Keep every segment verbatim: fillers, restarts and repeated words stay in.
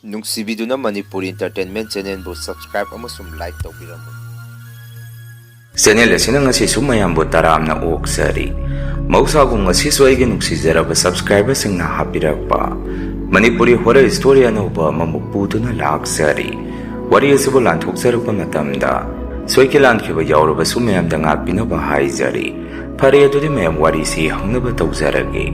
ꯅꯨꯡꯁꯤꯕꯤꯗꯨꯅ Manipuri Entertainment Channelꯕꯨ subscribe ꯑꯃꯁꯨꯡ like ꯇꯧꯕꯤꯔꯝꯃꯨ꯫ Channel ꯑꯁꯤꯅ ꯉꯁꯤꯁꯨ ꯃꯌꯥꯝꯕꯨ ꯇꯔꯥꯝꯅ ꯑꯣꯛꯆꯔꯤ꯫ ꯃꯍꯧꯁꯥꯒꯨꯝ ꯉꯁꯤꯁꯨ ꯑꯩꯒꯤ ꯅꯨꯡꯁꯤꯖꯔꯕ subscriberꯁꯤꯡꯅ ꯍꯥꯞꯄꯤꯔꯛꯄ ꯃꯅꯤꯄꯨꯔꯤ horror story ꯑꯅꯧꯕ ꯑꯃꯃꯨꯛ ꯄꯨꯗꯨꯅ ꯂꯥꯛꯆꯔꯤ꯫ ꯋꯥꯔꯤ ꯑꯁꯤꯕꯨ ꯂꯥꯟꯊꯣꯛꯆꯔꯛꯄ ꯃꯇꯝꯗ ꯁꯣꯏꯈꯤ ꯂꯥꯟꯈꯤꯕ ꯌꯥꯎꯔꯕꯁꯨ ꯃꯌꯥꯝꯗ ꯉꯥꯛꯄꯤꯅꯕ ꯍꯥꯏꯖꯔꯤ꯫ ꯐꯔꯦ, ꯑꯗꯨꯗꯤ ꯃꯌꯥꯝ ꯋꯥꯔꯤꯁꯤ ꯍꯧꯅꯕ ꯇꯧꯖꯔꯒꯦ꯫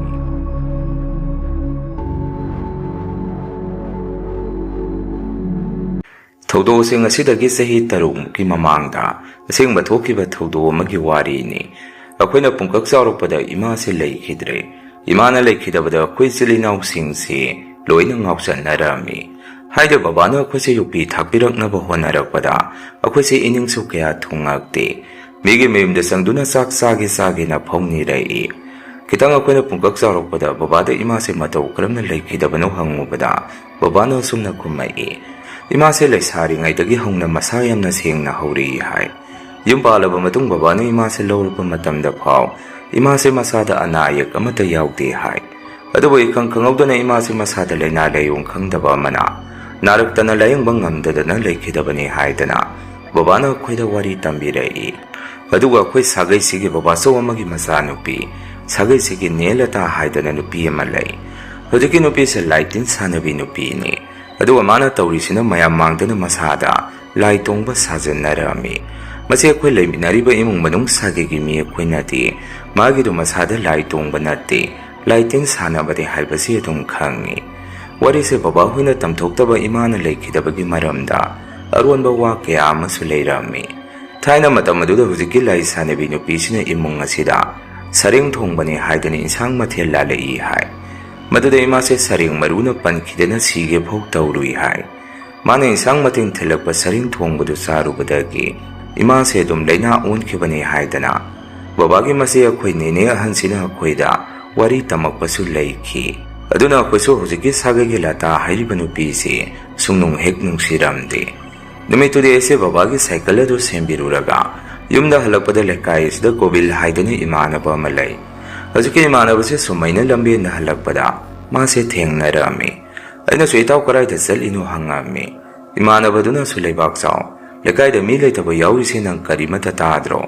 ꯊꯧꯗꯣꯛꯁꯤꯡ ꯑꯁꯤꯗꯒꯤ ꯆꯍꯤ ꯇꯔꯨꯛꯃꯨꯛꯀꯤ ꯃꯃꯥꯡꯗ ꯑꯁꯦꯡꯕ ꯊꯣꯛꯈꯤꯕ ꯊꯧꯗꯣꯛ ꯑꯃꯒꯤ ꯋꯥꯔꯤꯅꯤ꯫ ꯑꯩꯈꯣꯏꯅ ꯄꯨꯡꯀꯛ ꯆꯥꯎꯔꯛꯄꯗ ꯏꯃꯥꯁꯦ ꯂꯩꯈꯤꯗ꯭ꯔꯦ꯫ ꯏꯃꯥꯅ ꯂꯩꯈꯤꯗꯕꯗ ꯑꯩꯈꯣꯏ ꯏꯆꯤꯜ ꯏꯅꯥꯎꯁꯤꯡꯁꯤ ꯂꯣꯏꯅ ꯉꯥꯎꯆꯠꯅꯔꯝꯃꯤ꯫ ꯍꯥꯏꯗꯤ ꯕꯕꯥꯅ ꯑꯩꯈꯣꯏꯁꯦ ꯌꯣꯛꯄꯤ ꯊꯥꯛꯄꯤꯔꯛꯅꯕ ꯍꯣꯠꯅꯔꯛꯄꯗ ꯑꯩꯈꯣꯏꯁꯦ ꯏꯅꯤꯡꯁꯨ ꯀꯌꯥ ꯊꯨꯡꯉꯛꯇꯦ꯫ ꯃꯤꯒꯤ ꯃꯌꯨꯝꯗ ꯆꯪꯗꯨꯅ ꯆꯥꯛ ꯆꯥꯒꯦ ꯆꯥꯒꯦꯅ ꯐꯥꯎꯅꯤꯔꯛꯏ꯫ ꯈꯤꯇꯪ ꯑꯩꯈꯣꯏꯅ ꯄꯨꯡꯀꯛ ꯆꯥꯎꯔꯛꯄꯗ ꯕꯕꯥꯗ ꯏꯃꯥꯁꯦ ꯃꯇꯧ ꯀꯔꯝꯅ ꯂꯩꯈꯤꯗꯕꯅꯣ ꯍꯪꯉꯨꯕꯗ ꯕꯕꯥꯅ ꯑꯁꯨꯝꯅ ꯈꯨꯝꯃꯛꯏ, "ꯏꯃꯥꯁꯦ ꯂꯩꯁꯥꯔꯤꯉꯩꯗꯒꯤ ꯍꯧꯅ ꯃꯁꯥ ꯌꯥꯝꯅ ꯁꯦꯡꯅ ꯍꯧꯔꯛꯏ" ꯍꯥꯏ꯫ ꯌꯨꯝ ꯄꯥꯜꯂꯕ ꯃꯇꯨꯡ ꯕꯕꯥꯅ ꯏꯃꯥꯁꯦ ꯂꯧꯔꯕ ꯃꯇꯝꯗ ꯐꯥꯎ ꯏꯃꯥꯁꯦ ꯃꯁꯥꯗ ꯑꯅꯥ ꯑꯌꯦꯛ ꯑꯃꯠꯇ ꯌꯥꯎꯗꯦ ꯍꯥꯏ꯫ ꯑꯗꯨꯕꯨ ꯏꯈꯪ ꯈꯪꯍꯧꯗꯅ ꯏꯃꯥꯁꯦ ꯃꯁꯥꯗ ꯂꯥꯏꯅꯥ ꯂꯥꯏꯌꯣꯡ ꯈꯪꯗꯕ ꯑꯃꯅ ꯅꯥꯔꯛꯇꯅ ꯂꯥꯏꯌꯦꯡꯕ ꯉꯝꯗꯗꯅ ꯂꯩꯈꯤꯗꯕꯅꯤ ꯍꯥꯏꯗꯅ ꯕꯕꯥꯅ ꯑꯩꯈꯣꯏꯗ ꯋꯥꯔꯤ ꯇꯝꯕꯤꯔꯛꯏ꯫ ꯑꯗꯨꯒ ꯑꯩꯈꯣꯏ ꯁꯥꯒꯩꯁꯤꯒꯤ ꯕꯕꯥꯆꯧ ꯑꯃꯒꯤ ꯃꯆꯥꯅꯨꯄꯤ, ꯁꯥꯒꯩꯁꯤꯒꯤ ꯅꯦ ꯂꯇꯥ ꯍꯥꯏꯗꯅ ꯅꯨꯄꯤ ꯑꯃ ꯂꯩ꯫ ꯍꯧꯖꯤꯛꯀꯤ ꯅꯨꯄꯤꯁꯦ ꯂꯥꯏ ꯇꯤꯟ ꯁꯥꯟꯅꯕꯤ ꯅꯨꯄꯤꯅꯤ꯫ ꯑꯗꯨꯒ ꯃꯥꯅ ꯇꯧꯔꯤꯁꯤꯅ ꯃꯌꯥꯝ ꯃꯥꯡꯗꯅ ꯃꯁꯥꯗ ꯂꯥꯏ ꯇꯣꯡꯕ ꯁꯥꯖꯟꯅꯔꯝꯃꯤ꯫ ꯃꯁꯤ ꯑꯩꯈꯣꯏ ꯂꯩꯃꯤꯟꯅꯔꯤꯕ ꯏꯃꯨꯡ ꯃꯅꯨꯡ ꯁꯥꯒꯩꯒꯤ ꯃꯤ ꯑꯩꯈꯣꯏꯅꯗꯤ ꯃꯥꯒꯤꯗꯨ ꯃꯁꯥꯗ ꯂꯥꯏ ꯇꯣꯡꯕ ꯅꯠꯇꯦ, ꯂꯥꯏ ꯇꯤꯟ ꯁꯥꯟꯅꯕꯅꯤ ꯍꯥꯏꯕꯁꯤ ꯑꯗꯨꯝ ꯈꯪꯉꯤ꯫ ꯋꯥꯔꯤꯁꯦ ꯕꯕꯥꯍꯣꯏꯅ ꯇꯝꯊꯣꯛꯇꯕ ꯏꯃꯥꯅ ꯂꯩꯈꯤꯗꯕꯒꯤ ꯃꯔꯝꯗ ꯑꯔꯣꯟꯕ ꯋꯥ ꯀꯌꯥ ꯑꯃꯁꯨ ꯂꯩꯔꯝꯃꯤ꯫ ꯊꯥꯏꯅ ꯃꯇꯝ ꯑꯗꯨꯗ ꯍꯧꯖꯤꯛꯀꯤ ꯂꯥꯏ ꯁꯥꯟꯅꯕꯤ ꯅꯨꯄꯤꯁꯤꯅ ꯏꯃꯨꯡ ꯑꯁꯤꯗ ꯁꯔꯦꯡ ꯊꯣꯡꯕꯅꯤ ꯍꯥꯏꯗꯅ ꯏꯟꯁꯥꯡ ꯃꯊꯦꯜ ꯂꯥꯜꯂꯛꯏ ꯍꯥꯏ꯫ ꯃꯗꯨꯗ ꯏꯃꯥꯁꯦ ꯁꯔꯦꯡ ꯃꯔꯨꯅ ꯄꯟꯈꯤꯗꯅ ꯁꯤꯒꯦ ꯐꯥꯎ ꯇꯧꯔꯨꯏ ꯍꯥꯏ꯫ ꯃꯥꯅ ꯏꯟꯁꯥꯡ ꯃꯊꯦꯜ ꯊꯤꯜꯂꯛꯄ ꯁꯔꯦꯡ ꯊꯣꯡꯕꯗꯨ ꯆꯥꯔꯨꯕꯗꯒꯤ ꯏꯃꯥꯁꯦ ꯑꯗꯨꯝ ꯂꯥꯏꯅꯥ ꯑꯣꯟꯈꯤꯕꯅꯤ ꯍꯥꯏꯗꯅ ꯕꯕꯥꯒꯤ ꯃꯆꯦ ꯑꯩꯈꯣꯏ ꯅꯦꯅꯦ ꯑꯍꯟꯁꯤꯅ ꯑꯩꯈꯣꯏꯗ ꯋꯥꯔꯤ ꯇꯝꯃꯛꯄꯁꯨ ꯂꯩꯈꯤ꯫ ꯑꯗꯨꯅ ꯑꯩꯈꯣꯏꯁꯨ ꯍꯧꯖꯤꯛꯀꯤ ꯁꯥꯒꯩꯒꯤ ꯂꯇꯥ ꯍꯥꯏꯔꯤꯕ ꯅꯨꯄꯤꯁꯤ ꯁꯨꯡꯅꯨꯡ ꯍꯦꯛ ꯅꯨꯡꯁꯤꯔꯝꯗꯦ꯫ ꯅꯨꯃꯤꯠꯇꯨꯗꯤ ꯑꯩꯁꯦ ꯕꯕꯥꯒꯤ ꯁꯥꯏꯀꯜ ꯑꯗꯨ ꯁꯦꯝꯕꯤꯔꯨꯔꯒ ꯌꯨꯝꯗ ꯍꯜꯂꯛꯄꯗ ꯂꯩꯀꯥꯏ ꯑꯁꯤꯗ ꯒꯣꯕꯤꯜ ꯍꯥꯏꯗꯅ ꯏꯃꯥꯟꯅꯕ ꯑꯃ ꯂꯩ꯫ ꯍꯧꯖꯤꯛꯀꯤ ꯏꯃꯥꯟꯅꯕꯁꯦ ꯁꯨꯃꯥꯏꯅ ꯂꯝꯕꯦꯟꯗ ꯍꯜꯂꯛꯄꯗ ꯃꯥꯁꯦ ꯊꯦꯡꯅꯔꯝꯃꯤ꯫ ꯑꯩꯅꯁꯨ, "ꯏꯇꯥꯎ, ꯀꯗꯥꯏꯗ ꯆꯠꯂꯤꯅꯣ?" ꯍꯪꯉꯝꯃꯤ꯫ ꯏꯃꯥꯟꯅꯕꯗꯨꯅꯁꯨ, "ꯂꯩꯕꯥꯛ ꯆꯥꯎ, ꯂꯩꯀꯥꯏꯗ ꯃꯤ ꯂꯩꯇꯕ ꯌꯥꯎꯔꯤꯁꯦ ꯅꯪ ꯀꯔꯤꯃꯠꯇ ꯇꯥꯗ꯭ꯔꯣ?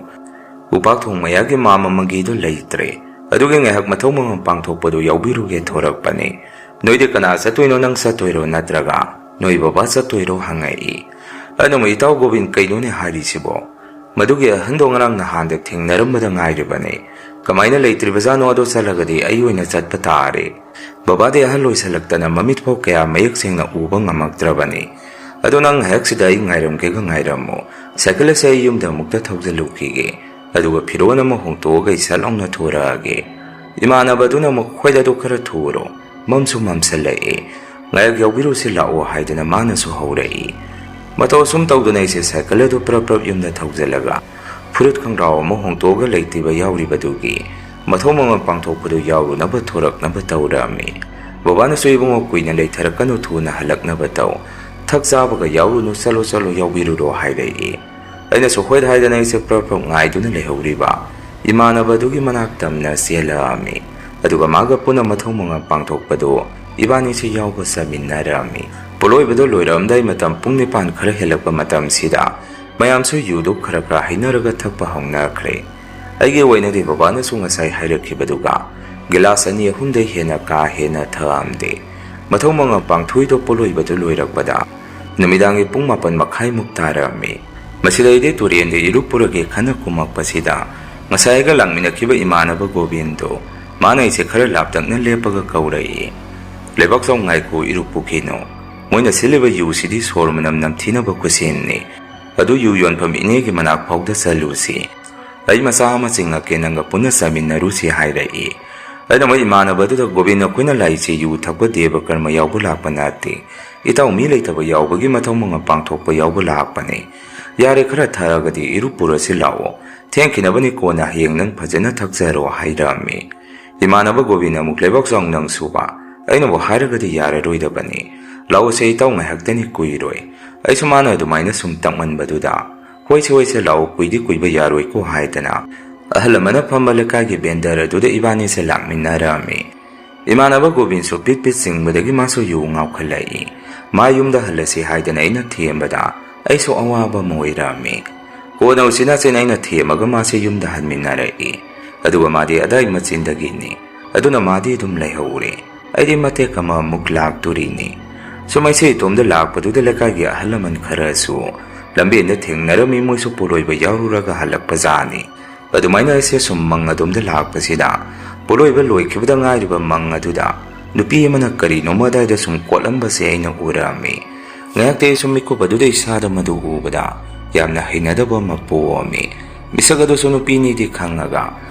ꯎꯄꯥꯛ ꯊꯣꯡ ꯃꯌꯥꯒꯤ ꯃꯥꯃ ꯃꯪꯒꯤꯗꯣ ꯂꯩꯇ꯭ꯔꯦ, ꯑꯗꯨꯒꯤ ꯉꯥꯏꯍꯥꯛ ꯃꯊꯧ ꯃꯉꯝ ꯄꯥꯡꯊꯣꯛꯄꯗꯨ ꯌꯥꯎꯕꯤꯔꯨꯒꯦ ꯊꯣꯔꯛꯄꯅꯤ꯫ ꯅꯣꯏꯗꯤ ꯀꯅꯥ ꯆꯠꯇꯣꯏꯅꯣ, ꯅꯪ ꯆꯠꯇꯣꯏꯔꯣ ꯅꯠꯇ꯭ꯔꯒ ꯅꯣꯏ ꯕꯕꯥ ꯆꯠꯇꯣꯏꯔꯣ?" ꯍꯪꯉꯛꯏ꯫ ꯑꯩꯅ ꯑꯃꯨꯛ, "ꯏꯇꯥꯎ ꯒꯣꯕꯤꯟ, ꯀꯩꯅꯣꯅꯦ ꯍꯥꯏꯔꯤꯁꯤꯕꯣ? ꯃꯗꯨꯒꯤ ꯑꯍꯟꯗꯣ ꯉꯔꯥꯡ ꯅꯍꯥꯟꯗ ꯊꯦꯡꯅꯔꯝꯕꯗ ꯉꯥꯏꯔꯤꯕꯅꯤ꯫ ꯀꯃꯥꯏꯅ ꯂꯩꯇ꯭ꯔꯤꯕꯖꯥꯠꯅꯣ? ꯑꯗꯣ ꯆꯠꯂꯒꯗꯤ ꯑꯩ ꯑꯣꯏꯅ ꯆꯠꯄ ꯇꯥꯔꯦ꯫ ꯕꯕꯥꯗꯤ ꯑꯍꯜ ꯑꯣꯏꯁꯜꯂꯛꯇꯅ ꯃꯃꯤꯠꯐꯥꯎ ꯀꯌꯥ ꯃꯌꯦꯛ ꯁꯦꯡꯅ ꯎꯕ ꯉꯝꯃꯛꯇ꯭ꯔꯕꯅꯤ꯫ ꯑꯗꯣ ꯅꯪ ꯉꯥꯏꯍꯥꯛꯁꯤꯗ ꯑꯩ ꯉꯥꯏꯔꯝꯒꯦꯒ ꯉꯥꯏꯔꯝꯃꯨ꯫ ꯁꯥꯏꯀꯜ ꯑꯁꯦ ꯑꯩ ꯌꯨꯝꯗ ꯑꯃꯨꯛꯇ ꯊꯧꯖꯤꯜꯂꯨꯈꯤꯒꯦ꯫ ꯑꯗꯨꯒ ꯐꯤꯔꯣꯜ ꯑꯃ ꯍꯣꯡꯇꯣꯛꯑꯒ ꯑꯩ ꯁꯠ ꯂꯥꯎꯅ ꯊꯣꯔꯛꯑꯒꯦ꯫" ꯏꯃꯥꯟꯅꯕꯗꯨꯅ ꯑꯃꯨꯛ, "ꯍꯣꯏꯗ, ꯑꯗꯨ ꯈꯔ ꯊꯨꯔꯣ꯫ ꯃꯝꯁꯨ ꯃꯝꯁꯜꯂꯛꯑꯦ꯫ ꯉꯥꯏꯍꯥꯛ ꯌꯥꯎꯕꯤꯔꯨꯁꯤ ꯂꯥꯛꯑꯣ," ꯍꯥꯏꯗꯅ ꯃꯥꯅꯁꯨ ꯍꯧꯔꯛꯏ꯫ ꯃꯇꯧ ꯑꯁꯨꯝ ꯇꯧꯗꯅ ꯑꯩꯁꯦ ꯁꯥꯏꯀꯜ ꯑꯗꯨ ꯄ꯭ꯔꯞ ꯄ꯭ꯔꯞ ꯌꯨꯝꯗ ꯊꯧꯖꯤꯜꯂꯒ ꯐꯨꯔꯤꯠ ꯈꯣꯡꯒ꯭ꯔꯥꯎ ꯑꯃ ꯍꯣꯡꯇꯣꯛꯑꯒ ꯂꯩꯇꯦꯕ ꯌꯥꯎꯔꯤꯕꯗꯨꯒꯤ ꯃꯊꯧ ꯃꯉꯝ ꯄꯥꯡꯊꯣꯛꯄꯗꯨ ꯌꯥꯎꯔꯨꯅꯕ ꯊꯣꯔꯛꯅꯕ ꯇꯧꯔꯛꯑꯝꯃꯤ꯫ ꯕꯕꯥꯅꯁꯨ, "ꯏꯕꯨꯡꯉꯣ, ꯀꯨꯏꯅ ꯂꯩꯊꯔꯛꯀꯅꯨ, ꯊꯨꯅ ꯍꯜꯂꯛꯅꯕ ꯇꯧ꯫ ꯊꯛ ꯆꯥꯕꯒ ꯌꯥꯎꯔꯨꯅꯨ, ꯆꯠꯂꯣ, ꯆꯠꯂꯣ, ꯌꯥꯎꯕꯤꯔꯨꯔꯣ," ꯍꯥꯏꯔꯛꯏ꯫ ꯑꯩꯅꯁꯨ ꯍꯣꯏ ꯍꯥꯏꯗꯅ ꯑꯩꯁꯦ ꯄ꯭ꯔꯞ ꯄ꯭ꯔꯞ ꯉꯥꯏꯗꯨꯅ ꯂꯩꯍꯧꯔꯤꯕ ꯏꯃꯥꯟꯅꯕꯗꯨꯒꯤ ꯃꯅꯥꯛ ꯇꯝꯅ ꯆꯦꯜꯂꯛꯑꯝꯃꯤ꯫ ꯑꯗꯨꯒ ꯃꯥꯒ ꯄꯨꯟꯅ ꯃꯊꯧ ꯃꯉꯝ ꯄꯥꯡꯊꯣꯛꯄꯗꯨ ꯏꯕꯥꯅꯤꯁꯤ ꯌꯥꯎꯕ ꯆꯠꯃꯤꯟꯅꯔꯝꯃꯤ꯫ ꯄꯣꯠꯂꯣꯏꯕꯗꯨ ꯂꯣꯏꯔꯛꯑꯝꯗꯥꯏ ꯃꯇꯝ ꯄꯨꯡ ꯅꯤꯄꯥꯟ ꯈꯔ ꯍꯦꯜꯂꯛꯄ ꯃꯇꯝꯁꯤꯗ ꯃꯌꯥꯝꯁꯨ ꯌꯨꯗꯨ ꯈꯔ ꯈꯔ ꯍꯩꯅꯔꯒ ꯊꯛꯄ ꯍꯧꯅꯈ꯭ꯔꯦ꯫ ꯑꯩꯒꯤ ꯑꯣꯏꯅꯗꯤ ꯕꯕꯥꯅꯁꯨ ꯉꯁꯥꯏ ꯍꯥꯏꯔꯛꯈꯤꯕꯗꯨꯒ ꯒꯤꯂꯥꯁ ꯑꯅꯤ ꯑꯍꯨꯝꯗꯩ ꯍꯦꯟꯅ ꯀꯥ ꯍꯦꯟꯅ ꯊꯛꯑꯝꯗꯦ꯫ ꯃꯊꯧ ꯃꯉꯝ ꯄꯥꯡꯊꯣꯛꯏꯗꯣ ꯄꯣꯠꯂꯣꯏꯕꯗꯨ ꯂꯣꯏꯔꯛꯄꯗ ꯅꯨꯃꯤꯗꯥꯡꯒꯤ ꯄꯨꯡ ꯃꯥꯄꯟ ꯃꯈꯥꯏꯃꯨꯛ ꯇꯥꯔꯛꯑꯝꯃꯤ꯫ ꯃꯁꯤꯗ ꯑꯩꯗꯤ ꯇꯨꯔꯦꯟꯗ ꯏꯔꯨꯞꯄꯨꯔꯒꯦ ꯈꯟꯅ ꯀꯨꯝꯃꯛꯄꯁꯤꯗ ꯉꯁꯥꯏꯒ ꯂꯥꯛꯃꯤꯟꯅꯈꯤꯕ ꯏꯃꯥꯟꯅꯕ ꯒꯣꯕꯤꯟꯗꯣ, ꯃꯥꯅ ꯑꯩꯁꯦ ꯈꯔ ꯂꯥꯞꯇꯛꯅ ꯂꯦꯞꯄꯒ ꯀꯧꯔꯛꯏ, "ꯂꯩꯕꯥꯛꯆꯥꯎ, ꯉꯥꯏꯈꯣ, ꯏꯔꯨꯞꯄꯨꯈꯤꯅꯣ꯫ ꯃꯣꯏꯅ ꯁꯤꯠꯂꯤꯕ ꯌꯨꯁꯤꯗꯤ ꯁꯣꯔ ꯃꯅꯝ ꯅꯝꯊꯤꯅꯕ ꯈꯨꯠꯁꯦꯝꯅꯤ꯫ ꯑꯗꯨ ꯌꯨ ꯌꯣꯟꯐꯝ ꯏꯅꯦꯒꯤ ꯃꯅꯥꯛ ꯐꯥꯎꯗ ꯆꯠꯂꯨꯁꯤ꯫ ꯑꯩ ꯃꯆꯥ ꯑꯃ ꯆꯤꯡꯉꯛꯀꯦ, ꯅꯪꯒ ꯄꯨꯟꯅ ꯆꯥꯃꯤꯟꯅꯔꯨꯁꯤ," ꯍꯥꯏꯔꯛꯏ꯫ ꯑꯩꯅ ꯃꯣꯏ ꯏꯃꯥꯟꯅꯕꯗꯨꯗ, "ꯒꯣꯕꯤꯟ, ꯑꯩꯈꯣꯏꯅ ꯂꯥꯛꯏꯁꯤ ꯌꯨ ꯊꯛꯄ ꯗꯦꯕ ꯀꯔꯃ ꯌꯥꯎꯕ ꯂꯥꯛꯄ ꯅꯠꯇꯦ꯫ ꯏꯇꯥꯎ, ꯃꯤ ꯂꯩꯇꯕ ꯌꯥꯎꯕꯒꯤ ꯃꯊꯧ ꯃꯉꯝ ꯄꯥꯡꯊꯣꯛꯄ ꯌꯥꯎꯕ ꯂꯥꯛꯄꯅꯤ꯫ ꯌꯥꯔꯦ, ꯈꯔ ꯊꯛꯑꯒꯗꯤ ꯏꯔꯨꯞꯄꯨꯔꯁꯤ ꯂꯥꯛꯑꯣ꯫ ꯊꯦꯡꯈꯤꯅꯕꯅꯤ, ꯀꯣꯟꯅ ꯍꯌꯦꯡ ꯅꯪ ꯐꯖꯅ ꯊꯛꯆꯔꯣ," ꯍꯥꯏꯔꯛꯑꯝꯃꯤ꯫ ꯏꯃꯥꯟꯅꯕ ꯒꯣꯕꯤꯟ ꯑꯃꯨꯛ, "ꯂꯩꯕꯥꯛ ꯆꯥꯎ, ꯅꯪꯁꯨꯕ, ꯑꯩꯅꯕꯨ ꯍꯥꯏꯔꯒꯗꯤ ꯌꯥꯔꯔꯣꯏꯗꯕꯅꯤ꯫ ꯂꯥꯛꯑꯣꯁꯦ ꯏꯇꯥꯎ, ꯉꯥꯏꯍꯥꯛꯇꯅꯤ, ꯀꯨꯏꯔꯣꯏ꯫" ꯑꯩꯁꯨ ꯃꯥꯅ ꯑꯗꯨꯃꯥꯏꯅ ꯁꯨꯝ ꯇꯛꯃꯟꯕꯗꯨꯗ, "ꯍꯣꯏꯁꯦ, ꯍꯣꯏꯁꯦ, ꯂꯥꯛꯑꯣ, ꯀꯨꯏꯗꯤ ꯀꯨꯏꯕ ꯌꯥꯔꯣꯏꯀꯣ," ꯍꯥꯏꯗꯅ ꯑꯍꯜ ꯑꯃꯅ ꯐꯝꯕ ꯂꯩꯀꯥꯏꯒꯤ ꯕꯦꯟꯗꯔ ꯑꯗꯨꯗ ꯏꯕꯥꯅꯤꯁꯦ ꯂꯥꯛꯃꯤꯟꯅꯔꯝꯃꯤ꯫ ꯏꯃꯥꯟꯅꯕ ꯒꯣꯕꯤꯟꯁꯨ ꯄꯤꯠ ꯄꯤꯠ ꯆꯤꯡꯕꯗꯒꯤ ꯃꯥꯁꯨ ꯌꯨ ꯉꯥꯎꯈꯠꯂꯛꯏ꯫ ꯃꯥ ꯌꯨꯝꯗ ꯍꯜꯂꯁꯤ ꯍꯥꯏꯗꯅ ꯑꯩꯅ ꯊꯦꯝꯕꯗ ꯑꯩꯁꯨ ꯑꯋꯥꯕ ꯑꯃ ꯑꯣꯏꯔꯝꯃꯤ꯫ ꯀꯣꯟꯅ ꯎꯆꯤꯟ ꯅꯥꯆꯤꯟ ꯑꯩꯅ ꯊꯦꯝꯃꯒ ꯃꯥꯁꯦ ꯌꯨꯝꯗ ꯍꯟꯃꯤꯟꯅꯔꯛꯏ꯫ ꯑꯗꯨꯒ ꯃꯥꯗꯤ ꯑꯗꯥꯏ ꯃꯆꯤꯟꯗꯒꯤꯅꯤ꯫ ꯑꯗꯨꯅ ꯃꯥꯗꯤ ꯑꯗꯨꯝ ꯂꯩꯍꯧꯔꯦ꯫ ꯑꯩꯗꯤ ꯃꯇꯦꯛ ꯑꯃ ꯑꯃꯨꯛ ꯂꯥꯛꯇꯣꯔꯤꯅꯤ꯫ ꯁꯨꯝ ꯑꯩꯁꯦ ꯏꯇꯣꯝꯗ ꯂꯥꯛꯄꯗꯨꯗ ꯂꯩꯀꯥꯏꯒꯤ ꯑꯍꯜ ꯂꯃꯟ ꯈꯔꯁꯨ ꯂꯝꯕꯦꯟꯗ ꯊꯦꯡꯅꯔꯝꯃꯤ, ꯃꯣꯏꯁꯨ ꯄꯣꯂꯣꯏꯕ ꯌꯥꯎꯔꯨꯔꯒ ꯍꯜꯂꯛꯄꯖꯥꯠꯅꯤ꯫ ꯑꯗꯨꯃꯥꯏꯅ ꯑꯩꯁꯦ ꯁꯨꯝ ꯃꯪ ꯑꯗꯣꯝꯗ ꯂꯥꯛꯄꯁꯤꯗ ꯄꯣꯂꯣꯏꯕ ꯂꯣꯏꯈꯤꯕꯗ ꯉꯥꯏꯔꯤꯕ ꯃꯪ ꯑꯗꯨꯗ ꯅꯨꯄꯤ ꯑꯃꯅ ꯀꯔꯤꯅꯣꯃ ꯑꯗꯥꯏꯗ ꯁꯨꯝ ꯀꯣꯠꯂꯝꯕꯁꯦ ꯑꯩꯅ ꯎꯔꯝꯃꯤ꯫ ꯉꯥꯏꯍꯥꯛꯇꯤ ꯑꯩꯁꯨ ꯃꯤꯀꯨꯞ ꯑꯗꯨꯗ ꯏꯁꯥꯗ ꯃꯗꯨ ꯎꯕꯗ ꯌꯥꯝꯅ ꯍꯩꯅꯗꯕ ꯑꯃ ꯄꯣꯛꯑꯝꯃꯤ꯫ ꯃꯤꯁꯛ ꯑꯗꯨꯁꯨ ꯅꯨꯄꯤꯅꯤꯗꯤ ꯈꯪꯉꯒ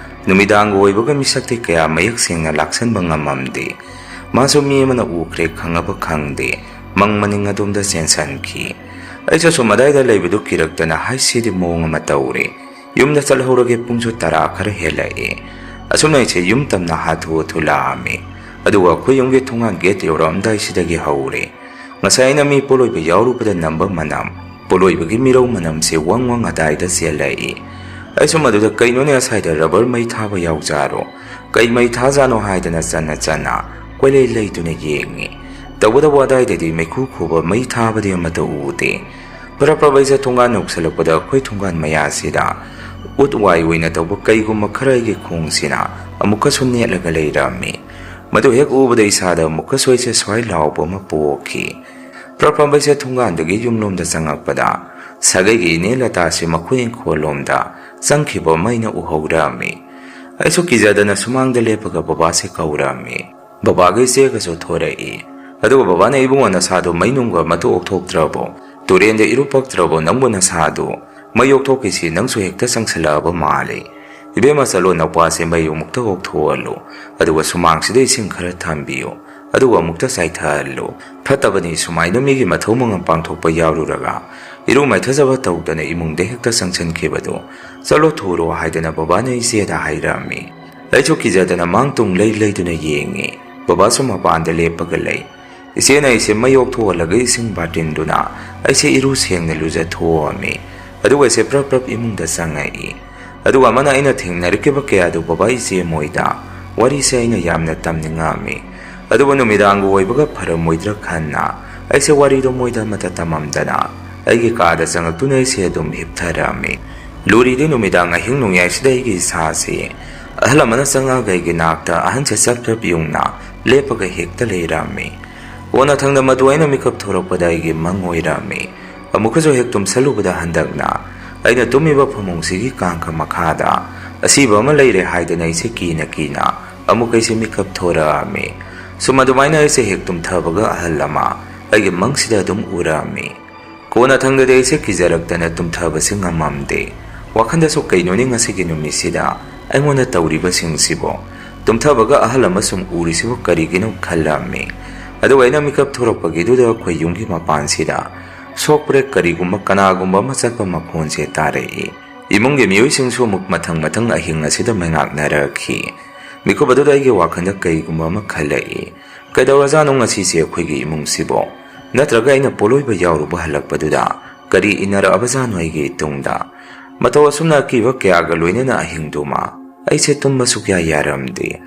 ꯅꯨꯃꯤꯗꯥꯡꯒ ꯑꯣꯏꯕꯒ ꯃꯤꯁꯛꯇꯤ ꯀꯌꯥ ꯃꯌꯦꯛ ꯁꯦꯡꯅ ꯂꯥꯛꯁꯟꯕ ꯉꯝꯃꯝꯗꯦ꯫ ꯃꯥꯁꯨ ꯃꯤ ꯑꯃꯅ ꯎꯈ꯭ꯔꯦ ꯈꯪꯉꯕ ꯈꯪꯗꯦ, ꯃꯪ ꯃꯅꯤꯡ ꯑꯗꯣꯝꯗ ꯆꯦꯟꯁꯟꯈꯤ꯫ ꯑꯩꯁꯨ ꯁꯨꯝ ꯑꯗꯥꯏꯗ ꯂꯩꯕꯗꯨ ꯀꯤꯔꯛꯇꯅ ꯍꯥꯏꯁꯤꯗꯤ ꯃꯑꯣꯡ ꯑꯃ ꯇꯧꯔꯦ꯫ ꯌꯨꯝꯗ ꯆꯠꯍꯧꯔꯒꯦ, ꯄꯨꯡꯁꯨ ꯇꯔꯥ ꯈꯔ ꯍꯦꯜꯂꯛꯑꯦ꯫ ꯑꯁꯨꯝꯅ ꯑꯩꯁꯦ ꯌꯨꯝ ꯇꯝꯅ ꯍꯥꯊꯨ ꯍꯥꯊꯨ ꯂꯥꯛꯑꯝꯃꯤ꯫ ꯑꯗꯨꯒ ꯑꯩꯈꯣꯏ ꯌꯨꯝꯒꯤ ꯊꯣꯡꯒꯥꯟ ꯒꯦꯠ ꯌꯧꯔꯛꯑꯝꯗꯥꯏꯁꯤꯗꯒꯤ ꯍꯧꯔꯦ꯫ ꯉꯁꯥꯏ ꯑꯩꯅ ꯃꯤ ꯄꯣꯂꯣꯏꯕ ꯌꯥꯎꯔꯨꯕꯗ ꯅꯝꯕ ꯃꯅꯝ, ꯄꯣꯂꯣꯏꯕꯒꯤ ꯃꯤꯔꯧ ꯃꯅꯝꯁꯦ ꯋꯪ ꯋꯪ ꯑꯗꯥꯏꯗ ꯆꯦꯜꯂꯛꯏ꯫ ꯑꯩꯁꯨ ꯃꯗꯨꯗ ꯀꯩꯅꯣꯅꯦ, ꯑꯁꯥꯏꯗ ꯔꯕꯔ ꯃꯩ ꯊꯥꯕ ꯌꯥꯎꯖꯥꯔꯣ, ꯀꯩ ꯃꯩ ꯊꯥꯖꯥꯠꯅꯣ ꯍꯥꯏꯗꯅ ꯆꯟꯅ ꯆꯟꯅ ꯀꯣꯏꯂꯩ ꯂꯩꯗꯨꯅ ꯌꯦꯡꯉꯤ꯫ ꯇꯧꯕꯇꯕꯨ ꯑꯗꯥꯏꯗꯗꯤ ꯃꯩꯈꯨ ꯈꯨꯕ ꯃꯩ ꯊꯥꯕꯗꯤ ꯑꯃꯠꯇ ꯎꯗꯦ꯫ ꯄ꯭ꯔꯞ ꯄ꯭ꯔꯞ ꯑꯩꯁꯦ ꯊꯣꯡꯒꯥꯟ ꯌꯧꯁꯜꯂꯛꯄꯗ ꯑꯩꯈꯣꯏ ꯊꯣꯡꯒꯥꯟ ꯃꯌꯥꯁꯤꯗ ꯎꯠ ꯋꯥꯏ ꯑꯣꯏꯅ ꯇꯧꯕ ꯀꯩꯒꯨꯝꯕ ꯈꯔ ꯑꯩꯒꯤ ꯈꯣꯡꯁꯤꯅ ꯑꯃꯨꯛꯀꯁꯨ ꯅꯦꯠꯂꯒ ꯂꯩꯔꯝꯃꯤ꯫ ꯃꯗꯨ ꯍꯦꯛ ꯎꯕꯗ ꯏꯁꯥꯗ ꯑꯃꯨꯛꯀꯁꯨ ꯑꯩꯁꯦ ꯁ꯭ꯋꯥꯏ ꯂꯥꯎꯕ ꯑꯃ ꯄꯣꯛꯈꯤ꯫ ꯄ꯭ꯔꯞ ꯄ꯭ꯔꯞ ꯑꯩꯁꯦ ꯊꯣꯡꯒꯥꯟꯗꯒꯤ ꯌꯨꯝꯂꯣꯝꯗ ꯆꯪꯉꯛꯄꯗ ꯁꯥꯒꯩꯒꯤ ꯏꯅꯦ ꯂꯇꯥꯁꯦ ꯃꯈꯣꯏ ꯏꯪꯈꯣꯜꯂꯣꯝꯗ ꯆꯪꯈꯤꯕ ꯑꯃ ꯑꯩꯅ ꯎꯍꯧꯔꯝꯃꯤ꯫ ꯑꯩꯁꯨ ꯀꯤꯖꯗꯅ ꯁꯨꯃꯥꯡꯗ ꯂꯦꯞꯄꯒ ꯕꯕꯥꯁꯦ ꯀꯧꯔꯝꯃꯤ꯫ ꯕꯕꯥꯒ ꯏꯆꯦꯒꯁꯨ ꯊꯣꯔꯛꯏ꯫ ꯑꯗꯨꯒ ꯕꯕꯥꯅ, "ꯏꯕꯨꯡꯉꯣ, ꯅꯁꯥꯗꯣ ꯃꯩ ꯅꯨꯡꯒ ꯑꯃꯠꯇ ꯑꯣꯛꯊꯣꯛꯇ꯭ꯔꯕꯣ? ꯇꯨꯔꯦꯟꯗ ꯏꯔꯨꯞꯄꯛꯇ꯭ꯔꯕꯣ ꯅꯪꯕꯨ ꯅꯁꯥꯗꯣ? ꯃꯩ ꯑꯣꯛꯊꯣꯛꯈꯤꯁꯤ, ꯅꯪꯁꯨ ꯍꯦꯛꯇ ꯆꯪꯁꯤꯜꯂꯛꯑꯕ ꯃꯥꯜꯂꯦ꯫ ꯏꯕꯦꯝꯃ, ꯆꯠꯂꯣ, ꯅꯄꯥꯁꯦ ꯃꯩ ꯑꯃꯨꯛꯇ ꯑꯣꯛꯊꯣꯛꯍꯜꯂꯨ꯫ ꯑꯗꯨꯒ ꯁꯨꯃꯥꯡꯁꯤꯗ ꯏꯁꯤꯡ ꯈꯔ ꯊꯝꯕꯤꯌꯨ꯫ ꯑꯗꯨꯒ ꯑꯃꯨꯛꯇ ꯆꯥꯏꯊꯍꯜꯂꯨ꯫ ꯐꯠꯇꯕꯅꯤ, ꯁꯨꯃꯥꯏꯅ ꯃꯤꯒꯤ ꯃꯊꯧ ꯃꯉꯝ ꯄꯥꯡꯊꯣꯛꯄ ꯌꯥꯎꯔꯨꯔꯒ ꯏꯔꯨ ꯃꯥꯏꯊꯖꯕ ꯇꯧꯗꯅ ꯏꯃꯨꯡꯗ ꯍꯦꯛꯇ ꯆꯪꯁꯤꯟꯈꯤꯕꯗꯣ꯫ ꯆꯠꯂꯣ ꯊꯨꯔꯣ" ꯍꯥꯏꯗꯅ ꯕꯕꯥꯅ ꯏꯆꯦꯗ ꯍꯥꯏꯔꯝꯃꯤ꯫ ꯑꯩꯁꯨ ꯀꯤꯖꯗꯅ ꯃꯥꯡ ꯇꯨꯡ ꯂꯩ ꯂꯩꯗꯨꯅ ꯌꯦꯡꯉꯤ꯫ ꯕꯕꯥꯁꯨ ꯃꯄꯥꯟꯗ ꯂꯦꯞꯄꯒ ꯂꯩ꯫ ꯏꯆꯦꯅ ꯑꯩꯁꯦ ꯃꯩ ꯑꯣꯛꯊꯣꯛꯍꯜꯂꯒ ꯏꯁꯤꯡ ꯕꯥꯔꯇꯤꯟꯗꯨꯅ ꯑꯩꯁꯦ ꯏꯔꯨ ꯁꯦꯡꯅ ꯂꯨꯖꯊꯣꯛꯑꯝꯃꯤ꯫ ꯑꯗꯨꯒ ꯑꯩꯁꯦ ꯄ꯭ꯔꯞ ꯄ꯭ꯔꯞ ꯏꯃꯨꯡꯗ ꯆꯪꯉꯛꯏ꯫ ꯑꯗꯨꯒ ꯑꯃꯅ ꯑꯩꯅ ꯊꯦꯡꯅꯔꯛꯈꯤꯕ ꯀꯌꯥꯗꯨ ꯕꯕꯥ ꯏꯆꯦ ꯃꯣꯏꯗ ꯋꯥꯔꯤꯁꯦ ꯑꯩꯅ ꯌꯥꯝꯅ ꯇꯝꯅꯤꯡꯉꯛꯑꯝꯃꯤ꯫ ꯑꯗꯨꯕꯨ ꯅꯨꯃꯤꯗꯥꯡꯒ ꯑꯣꯏꯕꯒ ꯐꯔꯝꯃꯣꯏꯗ꯭ꯔꯥ ꯈꯟꯅ ꯑꯩꯁꯦ ꯋꯥꯔꯤꯗꯣ ꯃꯣꯏꯗ ꯑꯃꯠꯇ ꯇꯝꯃꯝꯗꯅ ꯑꯩꯒꯤ ꯀꯥꯗ ꯆꯪꯉꯛꯇꯨꯅ ꯑꯩꯁꯦ ꯑꯗꯨꯝ ꯍꯤꯞꯊꯔꯛꯑꯝꯃꯤ꯫ ꯂꯨꯔꯤꯗꯤ ꯅꯨꯃꯤꯗꯥꯡ ꯑꯍꯤꯡ ꯅꯣꯡꯌꯥꯏꯁꯤꯗ ꯑꯩꯒꯤ ꯏꯁꯥꯁꯤ ꯑꯍꯜ ꯑꯃꯅ ꯆꯪꯉꯛꯑꯒ ꯑꯩꯒꯤ ꯅꯥꯛꯇ ꯑꯍꯟꯁꯦ ꯆꯞ ꯆꯞ ꯌꯨꯡꯅ ꯂꯦꯞꯄꯒ ꯍꯦꯛꯇ ꯂꯩꯔꯝꯃꯤ꯫ ꯀꯣꯟꯅꯊꯪꯗ ꯃꯗꯨ ꯑꯩꯅ ꯃꯤꯀꯞ ꯊꯣꯔꯛꯄꯗ ꯑꯩꯒꯤ ꯃꯪ ꯑꯣꯏꯔꯝꯃꯤ꯫ ꯑꯃꯨꯛꯀꯁꯨ ꯍꯦꯛ ꯇꯨꯝꯁꯜꯂꯨꯕꯗ ꯍꯟꯗꯛꯅ ꯑꯩꯅ ꯇꯨꯝꯃꯤꯕ ꯐꯃꯨꯡꯁꯤꯒꯤ ꯀꯥꯡꯈ ꯃꯈꯥꯗ ꯑꯁꯤꯕ ꯑꯃ ꯂꯩꯔꯦ ꯍꯥꯏꯗꯅ ꯑꯩꯁꯦ ꯀꯤꯅ ꯀꯤꯅ ꯑꯃꯨꯛ ꯑꯩꯁꯦ ꯃꯤꯀꯞ ꯊꯣꯔꯛꯑꯝꯃꯤ꯫ ꯁꯨꯝ ꯑꯗꯨꯃꯥꯏꯅ ꯑꯩꯁꯦ ꯍꯦꯛ ꯇꯨꯝꯊꯕꯒ ꯑꯍꯜ ꯑꯃ ꯑꯩꯒꯤ ꯃꯪꯁꯤꯗ ꯑꯗꯨꯝ ꯎꯔꯛꯑꯝꯃꯤ꯫ ꯀꯣꯟꯅꯊꯪꯗꯗꯤ ꯑꯩꯁꯦ ꯀꯤꯖꯔꯛꯇꯅ ꯇꯨꯝꯊꯕꯁꯦ ꯉꯝꯃꯝꯗꯦ꯫ ꯋꯥꯈꯜꯗꯁꯨ ꯀꯩꯅꯣꯅꯦ ꯉꯁꯤꯒꯤ ꯅꯨꯃꯤꯠꯁꯤꯗ ꯑꯩꯉꯣꯟꯗ ꯇꯧꯔꯤꯕꯁꯤꯡꯁꯤꯕꯣ? ꯇꯨꯝꯊꯕꯒ ꯑꯍꯜ ꯑꯃ ꯁꯨꯝ ꯎꯔꯤꯁꯤꯕꯨ ꯀꯔꯤꯒꯤꯅꯣ ꯈꯜꯂꯝꯃꯤ꯫ ꯑꯗꯨꯒ ꯑꯩꯅ ꯃꯤꯀꯞ ꯊꯣꯔꯛꯄꯒꯤꯗꯨꯗ ꯑꯩꯈꯣꯏ ꯌꯨꯝꯒꯤ ꯃꯄꯥꯟꯁꯤꯗ ꯁꯣꯛꯄ꯭ꯔꯦ ꯀꯔꯤꯒꯨꯝꯕ ꯀꯅꯥꯒꯨꯝꯕ ꯑꯃ ꯆꯠꯄ ꯃꯈꯣꯟꯁꯦ ꯇꯥꯔꯛꯏ꯫ ꯏꯃꯨꯡꯒꯤ ꯃꯤꯑꯣꯏꯁꯤꯡꯁꯨ ꯑꯃꯨꯛ ꯃꯊꯪ ꯃꯊꯪ ꯑꯍꯤꯡ ꯑꯁꯤꯗ ꯃꯩꯉꯥꯛꯅꯔꯛꯈꯤ꯫ ꯃꯤꯀꯨꯞ ꯑꯗꯨꯗ ꯑꯩꯒꯤ ꯋꯥꯈꯜꯗ ꯀꯩꯒꯨꯝꯕ ꯑꯃ ꯈꯜꯂꯛꯏ꯫ ꯀꯩꯗꯧꯔꯖꯥꯠꯅꯣ ꯉꯁꯤꯁꯦ ꯑꯩꯈꯣꯏꯒꯤ ꯏꯃꯨꯡꯁꯤꯕꯣ? ꯅꯠꯇ꯭ꯔꯒ ꯑꯩꯅ ꯄꯣꯠꯂꯣꯏꯕ ꯌꯥꯎꯔꯨꯕ ꯍꯜꯂꯛꯄꯗꯨꯗ ꯀꯔꯤ ꯏꯟꯅꯔꯛꯑꯕꯖꯥꯠꯅꯣ ꯑꯩꯒꯤ ꯏꯇꯨꯡꯗ? ꯃꯇꯧ ꯑꯁꯨꯝꯅ ꯑꯀꯤꯕ ꯀꯌꯥꯒ ꯂꯣꯏꯅꯅ ꯑꯍꯤꯡꯗꯨꯃ ꯑꯩꯁꯦ ꯇꯨꯝꯕ ꯁꯨꯛꯌꯥ ꯌꯥꯔꯝꯗꯦ꯫